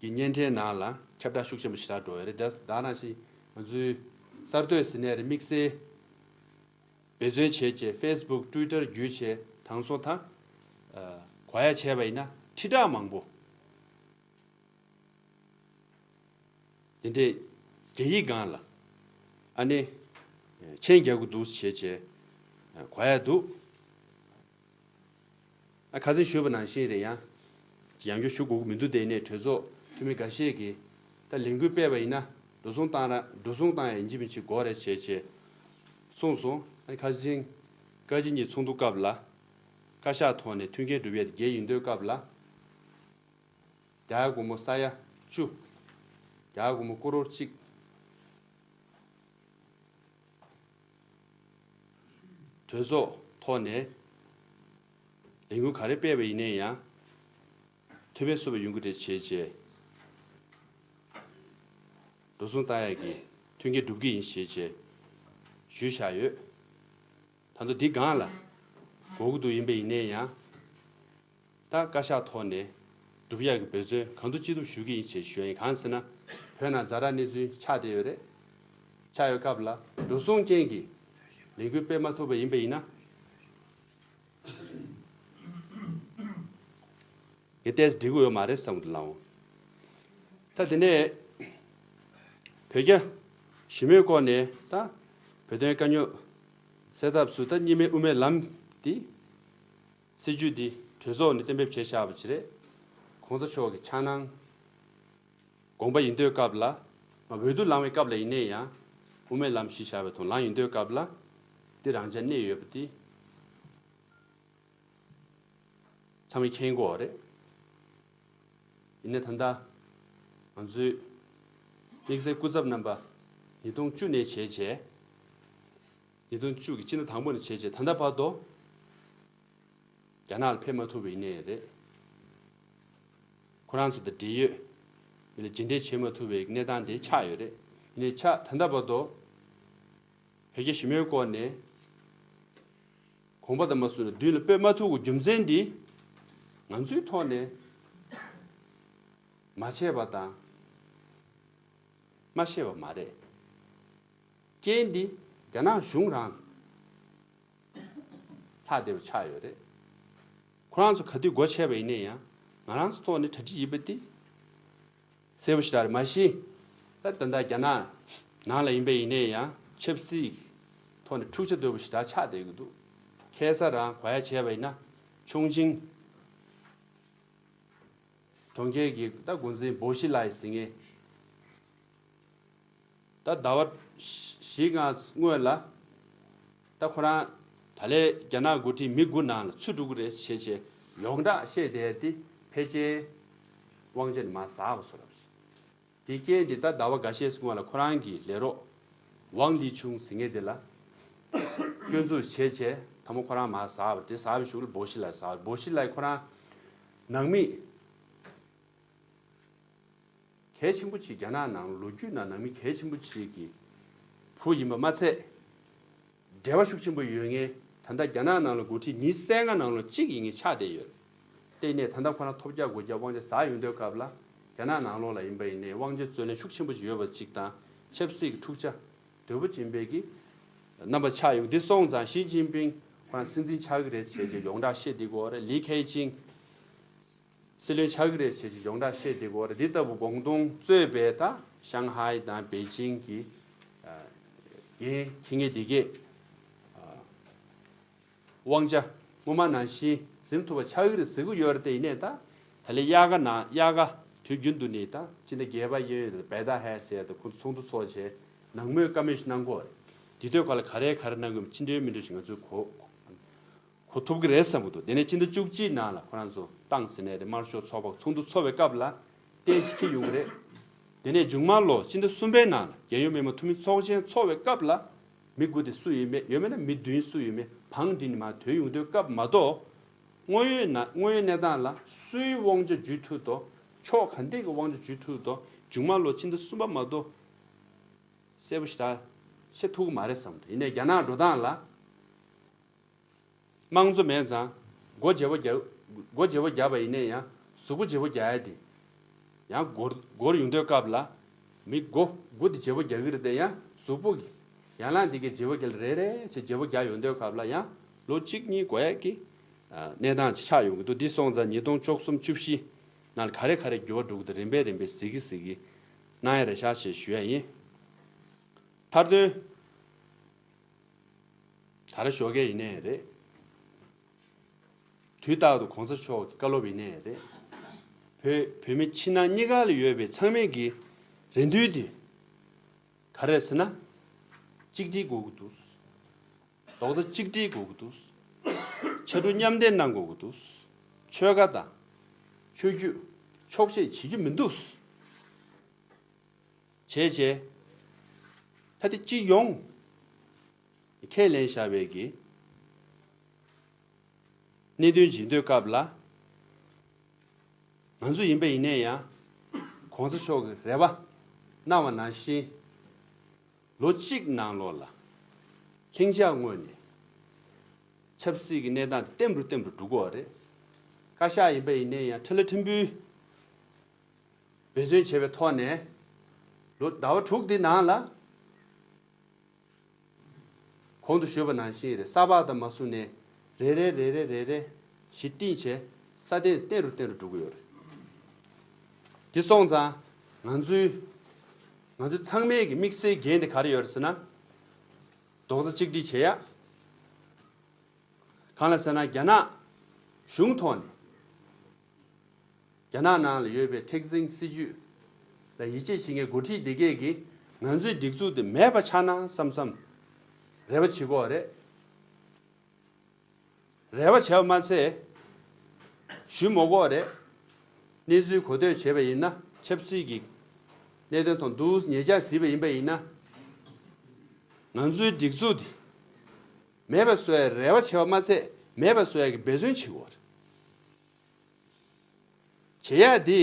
གི་བརྙན་འཕྲིན་ནང་ལ་ཁྱབ་བསྒྲགས་ཤུགས་ཆེན་པོ་ཞེ་དྲག་འགྲོ་ཡོད་རེད། ད་ད་ནང་བཞིན་ང་ཚོའི་གསར་གཏོད་ཟེར་ནས་རེད། དམིགས་བསལ་འབད་བརྩོན་བྱས་བྱས་Facebook Twitter་བརྒྱུད་བྱས་དང་སོ་ད་གོ་ཡ་བྱས་པ་ཡིན་ན་ཁྲི་ཕྲག་མང་པོ། དེ་འདྲའི་རྒྱ་ཡིག་སྒང་ལ་ཨ་ནི་མཆན་རྒྱག་གི་འདུག་བྱས་བྱས་གོ་ཡ་འདུག། ཨ་ཁ་སང་ཞུས་པ་ནང་བཞིན་རེད། ཡང་ཡང་བསྐྱར་ཞུ་དགོས་ཀྱི་མི་འདུག། དེ་ནས་གྲོས་ཚོགས་འཐུས་མི་འགའ་ཤས་ཀྱིས་ད་ལས་འགུལ་སྤེལ་བ་ཡིན་ན་འགྲོ་སོང་བཏང་ར་འགྲོ་སོང་བཏང་ཡ་ཡིན་གཅིག་མིན་གཅིག་དགོས་རེད་བྱས་བྱས་གསུངས་སོང་། ཨ་ཁ་སང་བཀའ་སྤྱི་གཉིས་ཚོགས་འདུ་སྐབས་ལ་བཀའ་ཤག་ཐོག་ནས་མཐུན་རྐྱེན་སྒྲུབ་ཡ་དེ་བརྒྱད་ཡིན་དུས་སྐབས་ལ། རྒྱ་སྒོར་མོ་ས་ཡ་བཅུ། རྒྱ་སྒོར་མོ་ཀོ་རོར་གཅིག་གྲོས་ཚོགས་ཐོག་ནས་ལས་འགུལ་ག་རེ་སྤེལ་བ་ཡིན་ནའི་ཡང་ཐུགས་ཕན་གསོས་པ་ཡོང་གི་རེད་བྱས་བྱས་འགྲོ་སོང་བཏང་ཡག་གི་མཐུན་རྐྱེན་སྒྲུབ་ཀྱི་ཡིན་བྱས་བྱས་ཞུས་བཞག་ཡོད། ད་དུང་འདི་སྒང་ལ་དགོས་ཀྱི་འདུག། ཡིན་པ་ཡིན་ནའི་ཡང་། ད་བཀའ་ཤག་ཐོག་ནས་སྒྲུབ་ཡག་གི་འབད་བརྩོན་གང་ཐུབ་ཅི་ཐུབ་ཞུ་གི་ཡིན་ཞེས་ཞུ་ཡ་ཡིན། གང་ཟེར་ན། བོད་ནང་ཛ་དྲག་གནས་ཚུལ་ཆགས་བསྡད་ཡོད་རེད། ཆགས་ཡོད་སྐབས་ལ་འགྲོ་སོང་རྐྱེན་གྱིས་ལས་འགུལ་སྤེལ་མ་ཐུབ་པ་ཡིན་པ་ཡིན་ན། ངས་ཏོག་ཙམ་འགྲིག་གི་ཡོད་མ་རེད་བསམ་གྱི་འདུག་ལགས་འོང་། ད་དེ་ནས་བོད་རྒྱ་ཞི་མོལ་སྐོར་ནས་ད་བོད་དོན་དཀའ་རྙོག་སེལ་ཐབས་སུ་ད་གཉིས་སྨན་དབུ་མའི་ལམ་འདི། སྲིད་ཇུས་འདི་གྲོས་ཚོགས་ནས་གཏན་འབེབས་བྱས་བཞག་པ་ཅིག་རེད། གོང་ས་མཆོག་གི་འཆར་སྣང་དགོངས་པ་ཡིན་དུས་སྐབས་ལ། མ་འོས་བསྡུ་ལངས་པའི་སྐབས་ལ་ཡིན་ནའི་ཡང་དབུ་མའི་ལམ་གཞི་བཞག་པའི་དོན་ལངས་ཡིན་དུས་སྐབས་ལ། འདི་རང་འཇགས་གནས་ཡོད་པ་འདི་ཚང་མས་མཁྱེན་གྱི་ཡོད་རེད། ཡིན་ནའི་ད་ལྟ་ང་ཚོའི་དམིགས་བསལ་སྐུ་ཚབ་རྣམ་པ་ཉིས་སྟོང་བཅུ་ནས་བྱས་བྱས། ཉིས་སྟོང་བཅུ་གི་སྤྱི་ཟླ་དང་པོ་ནས་བྱས་བྱས་ད་ལྟ་བར་དུ། རྒྱ་ནག་ལ་ཕེབས་མ་ཐུབ་པ་ཡིན་ནའི་རེད། ཁོ་རང་ཚོ་དང་འབྲེལ་ཡོད་མི་ལ་མཇལ་འཕྲད་བྱེད་མ་ཐུབ་པའི་གནས་སྟངས་དེ་ཆགས་ཡོད་རེད། ཡིན་ནའི་ཆ་ད་ལྟ་བར་དུ་བོད་རྒྱ་ཞི་མོལ་སྐོར་ནས་གོམ་པ་དང་མ་བཟུང་ནས་མདུན་ལ་སྤོས་མ་ཐུབ་པའི་རྒྱུ་མཚན་འདི་ང་ཚོའི་ཐོག་ནས་མ་བྱས་པ་དང་མ་ཤེས་པ་མ་རེད། རྐྱེན་འདི་རྒྱ་ནག་གཞུང་རང་ལྷག་བསྡད་པ་ཆགས་ཡོད་རེད། ཁོ་རང་ཚོ་ག་དུས་སྒོ་ཕྱེ་བ་ཡིན་ན་ཡང་ང་རང་ཚོ་ཐོག་ནས་གྲ་སྒྲིག་ཡིན་པ་འདི་གསལ་པོ་ཞེ་དྲག་རེད། མ་གཞི་ད་ད་ལྟ་རྒྱ་ནག་ནང་ལ་ཡིན་པ་ཡིན་ན་ཡང་ཆབ་སྲིད་ཐོག་ནས་འཁྲུག་ཆ་དོད་པོ་ཞེ་དྲག་ཆགས་བསྡད་ཀྱི་འདུག། ཁ་སང་རང་གོ་ཡ་བྱས་པ་ཡིན་ན་ཆོང་ཆིང་གྲོང་ཁྱེར་གྱི་ད་འགོ་འཛིན་བོ་ཤི་ལའི་ཟེར་མཁན། ད་ཟླ་བ་བཞི་ལྔ་སྔོན་ལ་ད་ཁོ་རང་ད་ལས་རྒྱ་ནག་འགོ་ཁྲིད་མི་དགུ་ནང་ལ་ཚུད་འགྲོ་གི་རེད་ཞེས་བྱས་ཡོངས་གྲགས་བཤད་བསྡད་དེ་ཕལ་ཆེར་དབང་ཆ་ནི་མར་ཟགས་པ་བཟོ་འདྲ་ཞིག། དེ་རྐྱེན་དེ་ད་ཟླ་བ་འགའ་ཤས་སྔོན་ལ་ཁོ་རང་གི་ལས་རོགས་ཝང་ལི་ཆུང་ཟེར་མཁན་དེ་ལ་སྐྱོན་འཛུགས་བྱས་བྱས་ད་མོ་ཁོ་རང་མར་ཟགས་པ་དེ་ཟགས་པའི་གཞུག་ལ་བོ་ཤི་ལའི་ཟགས་པ། བོ་ཤི་ལའི་ཁོ་རང་ནང་མི། གལ་ཆེན་པོ་ཅིག་རྒྱ་ནག་ནང་ལོ་རྒྱུས་ནང་ནང་མི་གལ་ཆེན་པོ་ཅིག་གི་བུ་ཡིན་པ་མ་ཚད། འབྲེལ་བ་ཤུགས་ཆེན་པོ་ཡོད་མཁན་ད་ལྟ་རྒྱ་ནག་ནང་ལ་འགོ་ཁྲིད་ཉི་ཤུ་རྩ་ལྔ་ནང་ལོ་གཅིག་ཡིན་མཁན་ཆགས་བསྡད་ཡོད། དེ་ནས་ད་ལྟ་ཁོ་རང་ཐོབ་རྒྱག་སྒོ་རྒྱག་དབང་ཆ་ཟགས་ཡོང་དུས་སྐབས་ལ་རྒྱ་ནག་ནང་ལོགས་ལ་ཡིན་པ་ཡིན་ནའི་དབང་ཆ་རྩོད་ལེན་ཤུགས་ཆེན་པོ་ཅིག་ཡོད་པ་གཅིག་དང་ཆབ་སྲིད་ཀྱི་འཁྲུག་ཆ་དོད་པོ་ཅན་པའི་གི་རྣམ་པ་ཆགས་ཡོང་། འདི་སོང་ཙང་ཞི་ཅིན་ཕིང་ཁོ་རང་སྲིད་འཛིན་ཆགས་ཀྱི་རེད་བྱས་བྱས་ཡོངས་གྲགས་བཤད་བསྡད་ཀྱི་ཡོད་རེད། ལི་ཁེ་ཆིང་། སྲིད་བློན་ཆགས་ཀྱི་རེད་ཟེར་ཞིག་ཡོངས་གྲགས་བཤད་བསྡད་ཀྱི་ཡོད་རེད། འདི་ལྟ་བུ་གུང་སྟོང་གཙོས་པའི་ད་ཤང་ཧའེ་དང་པེ་ཅིང་གི་ཨ་འགན་འཁྱེར་མཁན་འདི་གས་ཨ་དབང་ཆ་སྔོན་མ་ནང་བཞིན་འཛིན་ཐུབ་པ་ཆགས་ཀྱི་རེད་ཟེར་གྱི་ཡོད་རེད། དེ་ཡིན་ནའི་ད་ད་ལན་དབྱར་ཁ་ནང་དབྱར་ཁ་ དུས་རྒྱུན་དུ་ནི་ད་སྤྱི་ཟླ་བརྒྱད་པ་གཡས་གཡོན་དུ་བེ་ད་ཧེ་ཟེར་ཡ་དུ་ཁོང་ཚོ་ཚོགས་འདུ་ཚོགས་བྱས་ནང་མོལ་བཀའ་མོལ་ཞིག་གནང་གོ་རེད། དེ་དུས་སྐབས་ལ་ག་རེ་ག་རེ་གནང་དགོས་ཅི་འདྲའི་མི་འདྲ་ཞིག་ང་ཚོས་གོ་གོ་ཐུབ་ཀྱི་རེད་བསམ་གྱི་འདུག་དེ་ནས་སྤྱི་ཟླ་བཅུ་གཅིག་ནང་ལ་ཁོ་རང་ཚོ་ཏང་ཟེར་ནས་རེད། དམར་ཤོག་ཚོགས་པ་ཚོགས་འདུ་ཚོགས་པའི་སྐབས་ལ་གཏན་ཞིག་འཁེལ་ཡོང་གི་རེད། དེ་ནས་མཇུག་མ་ལོ་སྤྱི་ཟླ་གསུམ་པའི་ནང་ལ་རྒྱལ་ཡོངས་མི་དམངས་འཐུས་མི་ཚོགས་ཆེན་ཚོགས་པའི་སྐབས་ལ་མི་དགུ་དེ་སུ་ཡིན་མེད་ཡོད་མེད་ན་མི་བདུན་སུ་ཡིན་མེད་བང་བསྒྲིགས་ནས་མར་ཐོན་ཡོང་དུས་སྐབས་མ་གཏོགས། དངོས་ཡོད་ན་དངོས་ཡོད་གནས་སྟངས་ལ་སུའི་དབང་ཆ་འཇུས་ཐུབ་དོ། ཕྱོགས་ག་འདྲས་ཀྱི་དབང་ཆ་འཇུས་ཐུབ་དོ། མཇུག་མ་ལོ་ཕྱི་ཟླ་གསུམ་པ་མ་གཏོགས་གསལ་པོ་ཞེ་དྲག་ཤེས་ཐུབ་ཀྱི་མ་རེད་བསམ་འདུག་ཡིན་ནའི་རྒྱ་ནག་འགྲོ་སྟངས་ལ་དམངས་གཙོ་མེད་ཙང་སྒོ་བརྗེ་པོ་རྒྱག་སྒོ་བརྗེ་པོ་རྒྱག་པ་ཡིན་ནའི་ཡང་གཟུགས་པོ་བརྗེ་པོ་རྒྱག་ཡ་དེ་ཡང་སྒོར་སྒོར་ཡོང་དུས་སྐབས་ལ་མི་སྒོ་སྒོ་དེ་བརྗེ་པོ་རྒྱག་གི་རེད་དེ་ཡང་གཟུགས་པོ་གི་ཡང་ལང་དེ་གའི་བརྗེ་པོ་རྒྱག་རེ་རེ་བྱས་བརྗེ་པོ་རྒྱག་ཡོང་དུས་སྐབས་ལ་ཡང་ལོ་གཅིག་གཉིས་འགོར་ཡ་གི་གནས་སྟངས་ཅིག་ཆགས་ཡོང་གི་འདུག་འདི་སོང་ཙང་ཉིས་སྟོང་བཅུ་གསུམ་བཅུ་བཞི་ནང་ལ་ག་རེ་ག་རེ་འགྱུར་བ་འགྲོ་གི་འདུག་རིམ་པས་རིམ་པས་གཟིགས་ཀྱི་གཟིགས་ཀྱི་གནང་ཡ་རེད་ཤག་ཞེས་ཞུ་ཡ་ཡིན། མཐར་དོན། ག་རེ་ཞོགས་ཀས་ཡིན་ནའི་རེད། དུས་རྟག་ཏུ་གོང་ས་མཆོག་གི་བཀའ་སློབ་ཡིན་ནའི་རེད། བོད་བོད་མི་ཕྱི་ནང་གཉིས་ཀ་ལ་ཡོད་པའི་ཚང་མས་ཀྱི་རེ་འདུན་དེ་ག་རེ་ཟེར་ན། གཅིག་སྒྲིལ་དགོས་ཀྱི་འདུག་རྡོག་རྩ་གཅིག་སྒྲིལ་དགོས་ཀྱི་འདུག་ཕྱར་གྲུ་མཉམ་འདེགས་གནང་དགོས་ཀྱི་འདུག་ཆོལ་ཁ་དང་ཆོས་བརྒྱུད་འཁྱོག་བཤད་བྱེད་རྒྱུ་མི་འདུག་བྱས་བྱས། ད་དེ་སྤྱི་ཡོངས་ཁས་ལེན་བཞག་པའི་གི་གནད་དོན་ཇི་འདོད་སྐབས་ལ་ང་ཚོ་ཡིན་པ་ཡིན་ནའི་ཡང་གོང་ས་མཆོག་གི་རེ་བ་གནང་བ་ནང་བཞིན་ལོ་གཅིག་ནང་ལོགས་ལ་ལྷིང་འཇགས་ངོས་ནས་ཆབ་སྲིད་ཀྱི་གནས་སྟངས་དེ་བརྟན་པོ་བརྟན་པོ་འགྲོ་གི་ཡོད་རེད། བཀའ་ཤག་ཡིན་པ་ཡིན་ནའི་ཡང་ཁྲི་ལ་ཕྲན་བུའི་འབད་བརྩོན་བྱས་པའི་ཐོག་ནས་ལོ་ཟླ་བ་དྲུག་འདི་ནང་ལ། གོང་དུ་ཞུས་པ་ནང་བཞིན་རེད། ས་ཕག་དང་མ་སུ་ནས་རེ་རེ་རེ་རེ་རེ་རེ་བཞི་བཏིང་བྱས་ས་གནས་བརྟན་རུ་བརྟན་རུ་འགྲོ་གི་ཡོད་རེད། འདི་སོང་ཙང་ང་ཚོའི་ང་ཚོའི་ཚང་མའི་གི་དམིགས་བསལ་འགན་དེ་ག་རེ་ཡོད་རེད་ཟེར་ན། རྡོག་རྩ་གཅིག་སྒྲིལ་བྱེད་ཡ། གང་ལ་ཟེར་ན་རྒྱ་ནག་གཞུང་ཐོག་ནས། རྒྱ་ནག་ནང་ལ་ཡོད་པའི་མཁྲེགས་འཛིན་སྲིད་བྱུས་ལ་ཡིད་ཆེས་བྱེད་མཁན་འགོ་ཁྲིད་དེ་གས་ཀྱིས་ང་ཚོའི་སྒྲིག་འཛུགས་དེ་མེད་པ་ཆགས་ན་བསམ་བསམ་རེ་བ་བྱེད་དགོས་རེད། རེ་བ་བྱས་པ་མ་ཚད་ཞུ་མི་དགོས་རེད། གནས་ཚུལ་གོ་ཐོས་བྱས་པ་ཡིན་ན་ཆབ་སྲིད་ཀྱི་གནད་དོན་ཐོག་འདུག་ཉེ་ཆར་གཟིགས་པ་ཡིན་པ་ཡིན་ན་ང་ཚོའི་སྒྲིག་འཛུགས་འདི་མེད་པ་བཟོ་ཡའི་རེ་བ་བྱས་པ་མ་ཚད་མེད་པ་བཟོ་ཡ་གི་འབད་བརྩོན་བྱེད་དགོས་རེད། བྱེད་ཡག་འདི་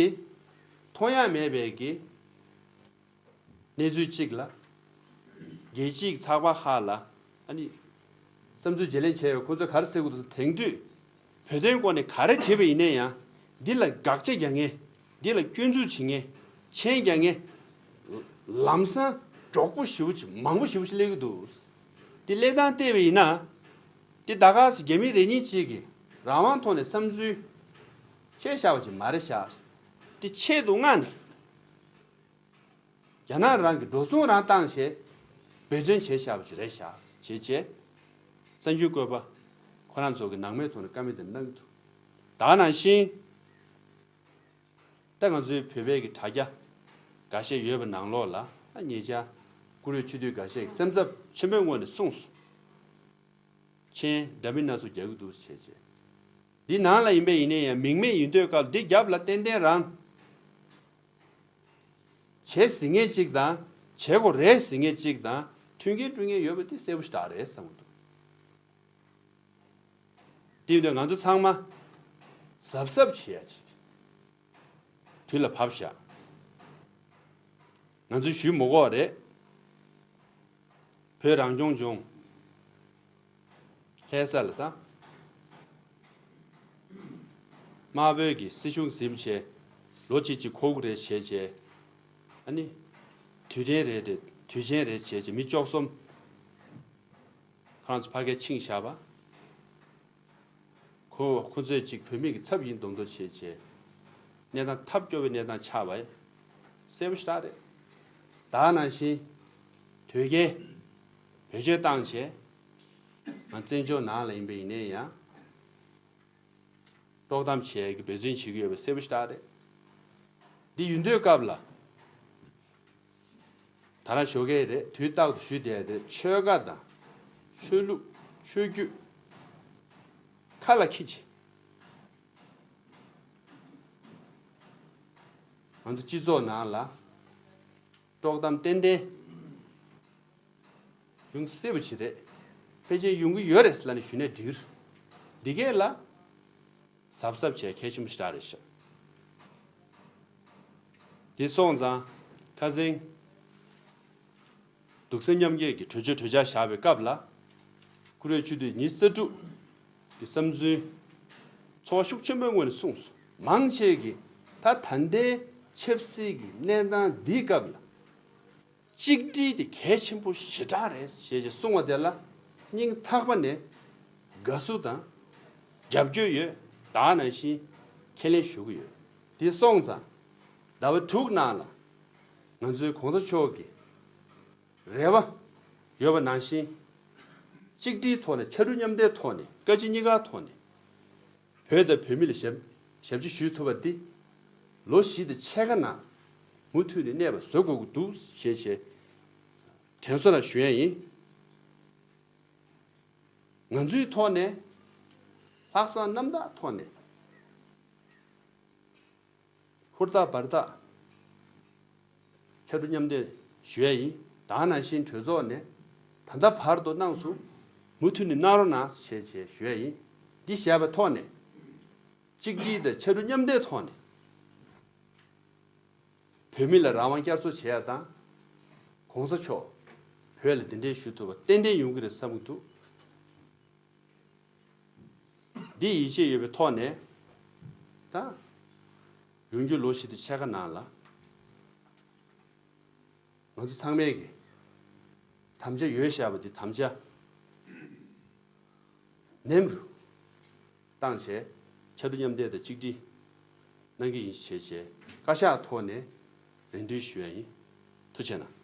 མཐོང་ཡག་མེད་པའི་གི་གནས་ཚུལ་གཅིག་ལ། རྒྱལ་སྤྱིའི་ཚགས་པར་ཁག་ལ་ཨ་ནི་བསམ་ཚུལ་བརྗེ་ལེན་བྱས་པའི་ཁོ་ཚོས་ག་རེ་ཟེར་དགོས་འདུག་དེང་དུས་བོད་དོན་སྐོར་ནས་ག་རེ་བྲིས་པ་ཡིན་ན་ཡང་འདི་ལ་དགག་བྱ་རྒྱག་མཁན། འདི་ལ་སྐྱོན་འཛུགས་བྱེད་མཁན། མཆན་རྒྱག་མཁན། ལམ་སང་མགྱོགས་པོ་ཞེ་པོ་ཅིག་མང་པོ་ཞེ་པོ་ཞིག་སླེབས་ཀྱི་འདུག་དེ་སླེབས་སྟངས་བལྟས་པ་ཡིན་ན། དེ་ད་ག་སེ་རྒྱ་མི་རེ་གཉིས་གཅིག་གིས་རང་དབང་ཐོག་ནས་བསམ་ཚུལ་བཤད་བཞག་པ་ཅིག་མ་རེད་ཤག་དེ་ཆེད་དུ་མངགས་ནས་རྒྱ་ནག་རང་གི་འགྲོ་སོང་རང་བཏང་བྱས་འབད་བརྩོན་བྱས་བཞག་པ་ཅིག་རེད་ཤག་བྱས་བྱས་གསར་འགྱུར་བཀོད་པ་ཁོ་རང་ཚོ་གི་ནང་མོལ་ཐོག་ནས་བཀའ་མོལ་དེ་གནང་གི་འདུག་ད་ག་ནང་བཞིན། ད་ང་ཚོའི་བོད་པའི་གི་དྲ་རྒྱ་འགའ་ཤས་ཡོད་པ་ནང་ལོགས་ལ་ཨ་ཉེ་ཆར་བཀུར་འོས་སྤྱི་འཐུས་འགའ་ཤས་ཀྱིས་སེམས་འཚབ་ཆེན་པོའི་ངོས་ནས་གསུངས་སོང་། མཆན་འདྲ་མིན་སྣ་ཚོགས་རྒྱག་གི་འདུག་བྱས་བྱས། འདི་ནང་ལ་ཡིན་པ་ཡིན་ནའི་ཡང་མིང་མེད་ཡིན་དུས་སྐབས་འདི་རྒྱབ་ལ་ཏན་ཏན་རང་བྱས་ཟིན་མཁན་གཅིག་དང་བྱེད་དགོས་རེད་ཟིན་མཁན་གཅིག་དང་མཐུན་རྐྱེན་བསྐྲུན་མཁན་ཡོད་པ་དེ་གསལ་པོ་ཞེ་དྲག་རེད་བསམ་གྱི་འདུག་དེ་ཡིན་དུས་ང་ཚོ་ཚང་མ་གཟབ་གཟབ་བྱེད་ཡ་ཅིག་དུས་ལ་བབ་ཤག་ང་ཚོས་ཞུས་མི་དགོས་པ་རེད། བོད་རང་སྐྱོང་ལྗོངས་ལྷ་ས་ལ་ད་དམར་པོའི་གི་སྲིད་གཞུང་ཟིན་བྱས་ལོ་གཅིག་གཅིག་འཁོར་གི་རེད་བྱས་བྱས། ཨ་ནི་དུས་དྲན་རེད་རེད་དུས་ཆེན་རེད་བྱས་བྱས་མི་བཅུ་གསུམ་ཁོ་རང་ཚོ་ཕ་གིར་ཕྱིན་བཞག་པ། ཁོ་ཁོ་ཚོས་ཅིག་བོད་མི་གི་ཚབ་ཡིན་མདོག་མདོག་བྱས་བྱས། གནས་སྟངས་ཐབས་སྐྱོ་བའི་གནས་སྟངས་ཆགས་པ་གསལ་པོ་ཞེ་དྲག་རེད། ད་ནང་བཞིན་དོལ་རྒྱལ་བེད་སྤྱོད་བཏང་བྱས། ང་བཙན་བྱོལ་ནང་ལ་ཡིན་པ་ཡིན་ནའི་ཡང་། དཀྲོག་གཏམ་བྱེད་ཀྱི་འབད་བརྩོན་བྱེད་ཀྱི་ཡོད་པ་གསལ་པོ་ཞེ་དྲག་རེད། འདི་ཡིན་དུས་སྐབས་ལ། ད་རང་ཞོགས་ཀས་རེད། དུས་རྟག་ཏུ་ཞུས་བསྡད་དེ། ཆོལ་ཁ་དང་ཆོས་ལུགས་ཆོས་བརྒྱུད་ཁ་ལ་ཁྱི་ཆེ། ང་ཚོ་སྤྱི་ཚོགས་ནང་ལ་དཀྲོག་གཏམ་ཏན་ཏན་ཡོང་སྲིད་པ་ཅིག་རེད། ཕལ་ཆེར་ཡོང་གི་ཡོད་རེད་ལབ་ནས་ཞུས་ནས་འགྲིག་གི་རེད། འདི་གས་ལ་གཟབ་གཟབ་བྱས་གལ་ཆེན་པོ་ཞེ་དྲག་རེད་ཤག་འདི་སོང་ཙང་ཁ་སང་གདུགས་སེམས་མཉམ་སྐྱེད་ཀྱི་གྲོས་ཆོད་གྲོས་འཆར་བཞག་པའི་སྐབས་ལ། བཀུར་འོས་སྤྱི་འཐུས་ཉི་ཤུ་རྩ་དྲུག་གི་བསམ་ཚུལ་ཚོར་བ་ཤུགས་ཆེན་པོའི་ངོས་ནས་གསུངས་སོང་། མང་ཆེ་གིས་ད་ད་ལྟའི་ཆབ་སྲིད་ཀྱི་གནས་སྟངས་འདིའི་སྐབས་ལ། གཅིག་སྒྲིལ་དེ་གལ་ཆེན་པོ་ཞེ་དྲག་རེད་ཞེས་ཞེས་གསུངས་པ་དེ་ལ་སྙིང་ཐག་པ་ནས་དགའ་བསུ་དང་རྒྱབ་སྐྱོར་ཡོད། ད་ག་ནང་བཞིན་ཁས་ལེན་ཞུ་གི་ཡོད། དེ་སོང་ཙང་ཟླ་བ་དྲུག་ནང་ལ་ང་ཚོའི་གོང་ས་མཆོག་གི་རེ་བ་ཡོད་པ་ནང་བཞིན། གཅིག་སྒྲིལ་ཐོག་ནས། ཕྱར་གྲུ་མཉམ་འདེགས་ཐོག་ནས། བཀའ་སྤྱི་གཉིས་ཀ་ཐོག་ནས། བོད་དང་བོད་མི་ལ་ཞབས་ཞབས་ཕྱི་ཞུ་ཐུབ་པ་འདི་ལོ་བཞི་དང་ཕྱེད་ཀ་ནང་མུ་མཐུད་ནས་གནས་པ་བཟོ་དགོས་ཀྱི་འདུག་ཞེས་ཞེས་དྲན་གསོ་ལ་ཞུ་ཡ་ཡིན། ང་ཚོའི་ཐོག་ནས་ལྷག་བསམ་རྣམ་དག་ཐོག་ནས་ཧུར་ཐག་འབར་ཐག་ཕྱར་གྲུ་མཉམ་འདེགས་ཞུ་ཡ་ཡིན། ད་ག་ནང་བཞིན་གྲོས་ཚོགས་ནས་ད་ལྟ་བར་དུ་གནང་སོང་། མུ་མཐུད་ནས་གནང་རོགས་གནང་ཞེས་ཞེས་ཞུ་ཡ་ཡིན། འདི་བཤད་པའི་ཐོག་ནས། གཅིག་སྒྲིལ་དང་ཕྱར་གྲུ་མཉམ་འདེགས་ཐོག་ནས་བོད་མི་ལ་རང་དབང་བསྐྱར་གསོ་བྱེད་ཡ་དང་། གོང་ས་མཆོག་བོད་ལ་གདན་འདྲེན་ཞུ་ཐུབ་པ་ཏན་ཏན་ཡོང་གི་རེད་བསམ་གྱི་འདུག་འདི་ཡིད་ཆེས་ཡོད་པའི་ཐོག་ནས། ད་ཡོང་རྒྱུ་ལོ་བཞི་དང་ཕྱེད་ཀ་ནང་ལ། ང་ཚོ་ཚང་མས་ཀྱི་དམ་བཅའ་ཡོད་བཞག་པ་འདི་དམ་བཅའ་ནེམ་རུ་བཏང་བྱས། ཕྱར་གྲུ་མཉམ་འདེགས་དང་གཅིག་སྒྲིལ་གནང་གི་ཡིན་ཞེས་བྱས་བཀའ་ཤག་ཐོག་ནས་རེ་འདུན་ཞུ་ཡ་ཡིན། ཐུགས་རྗེ་གནང་།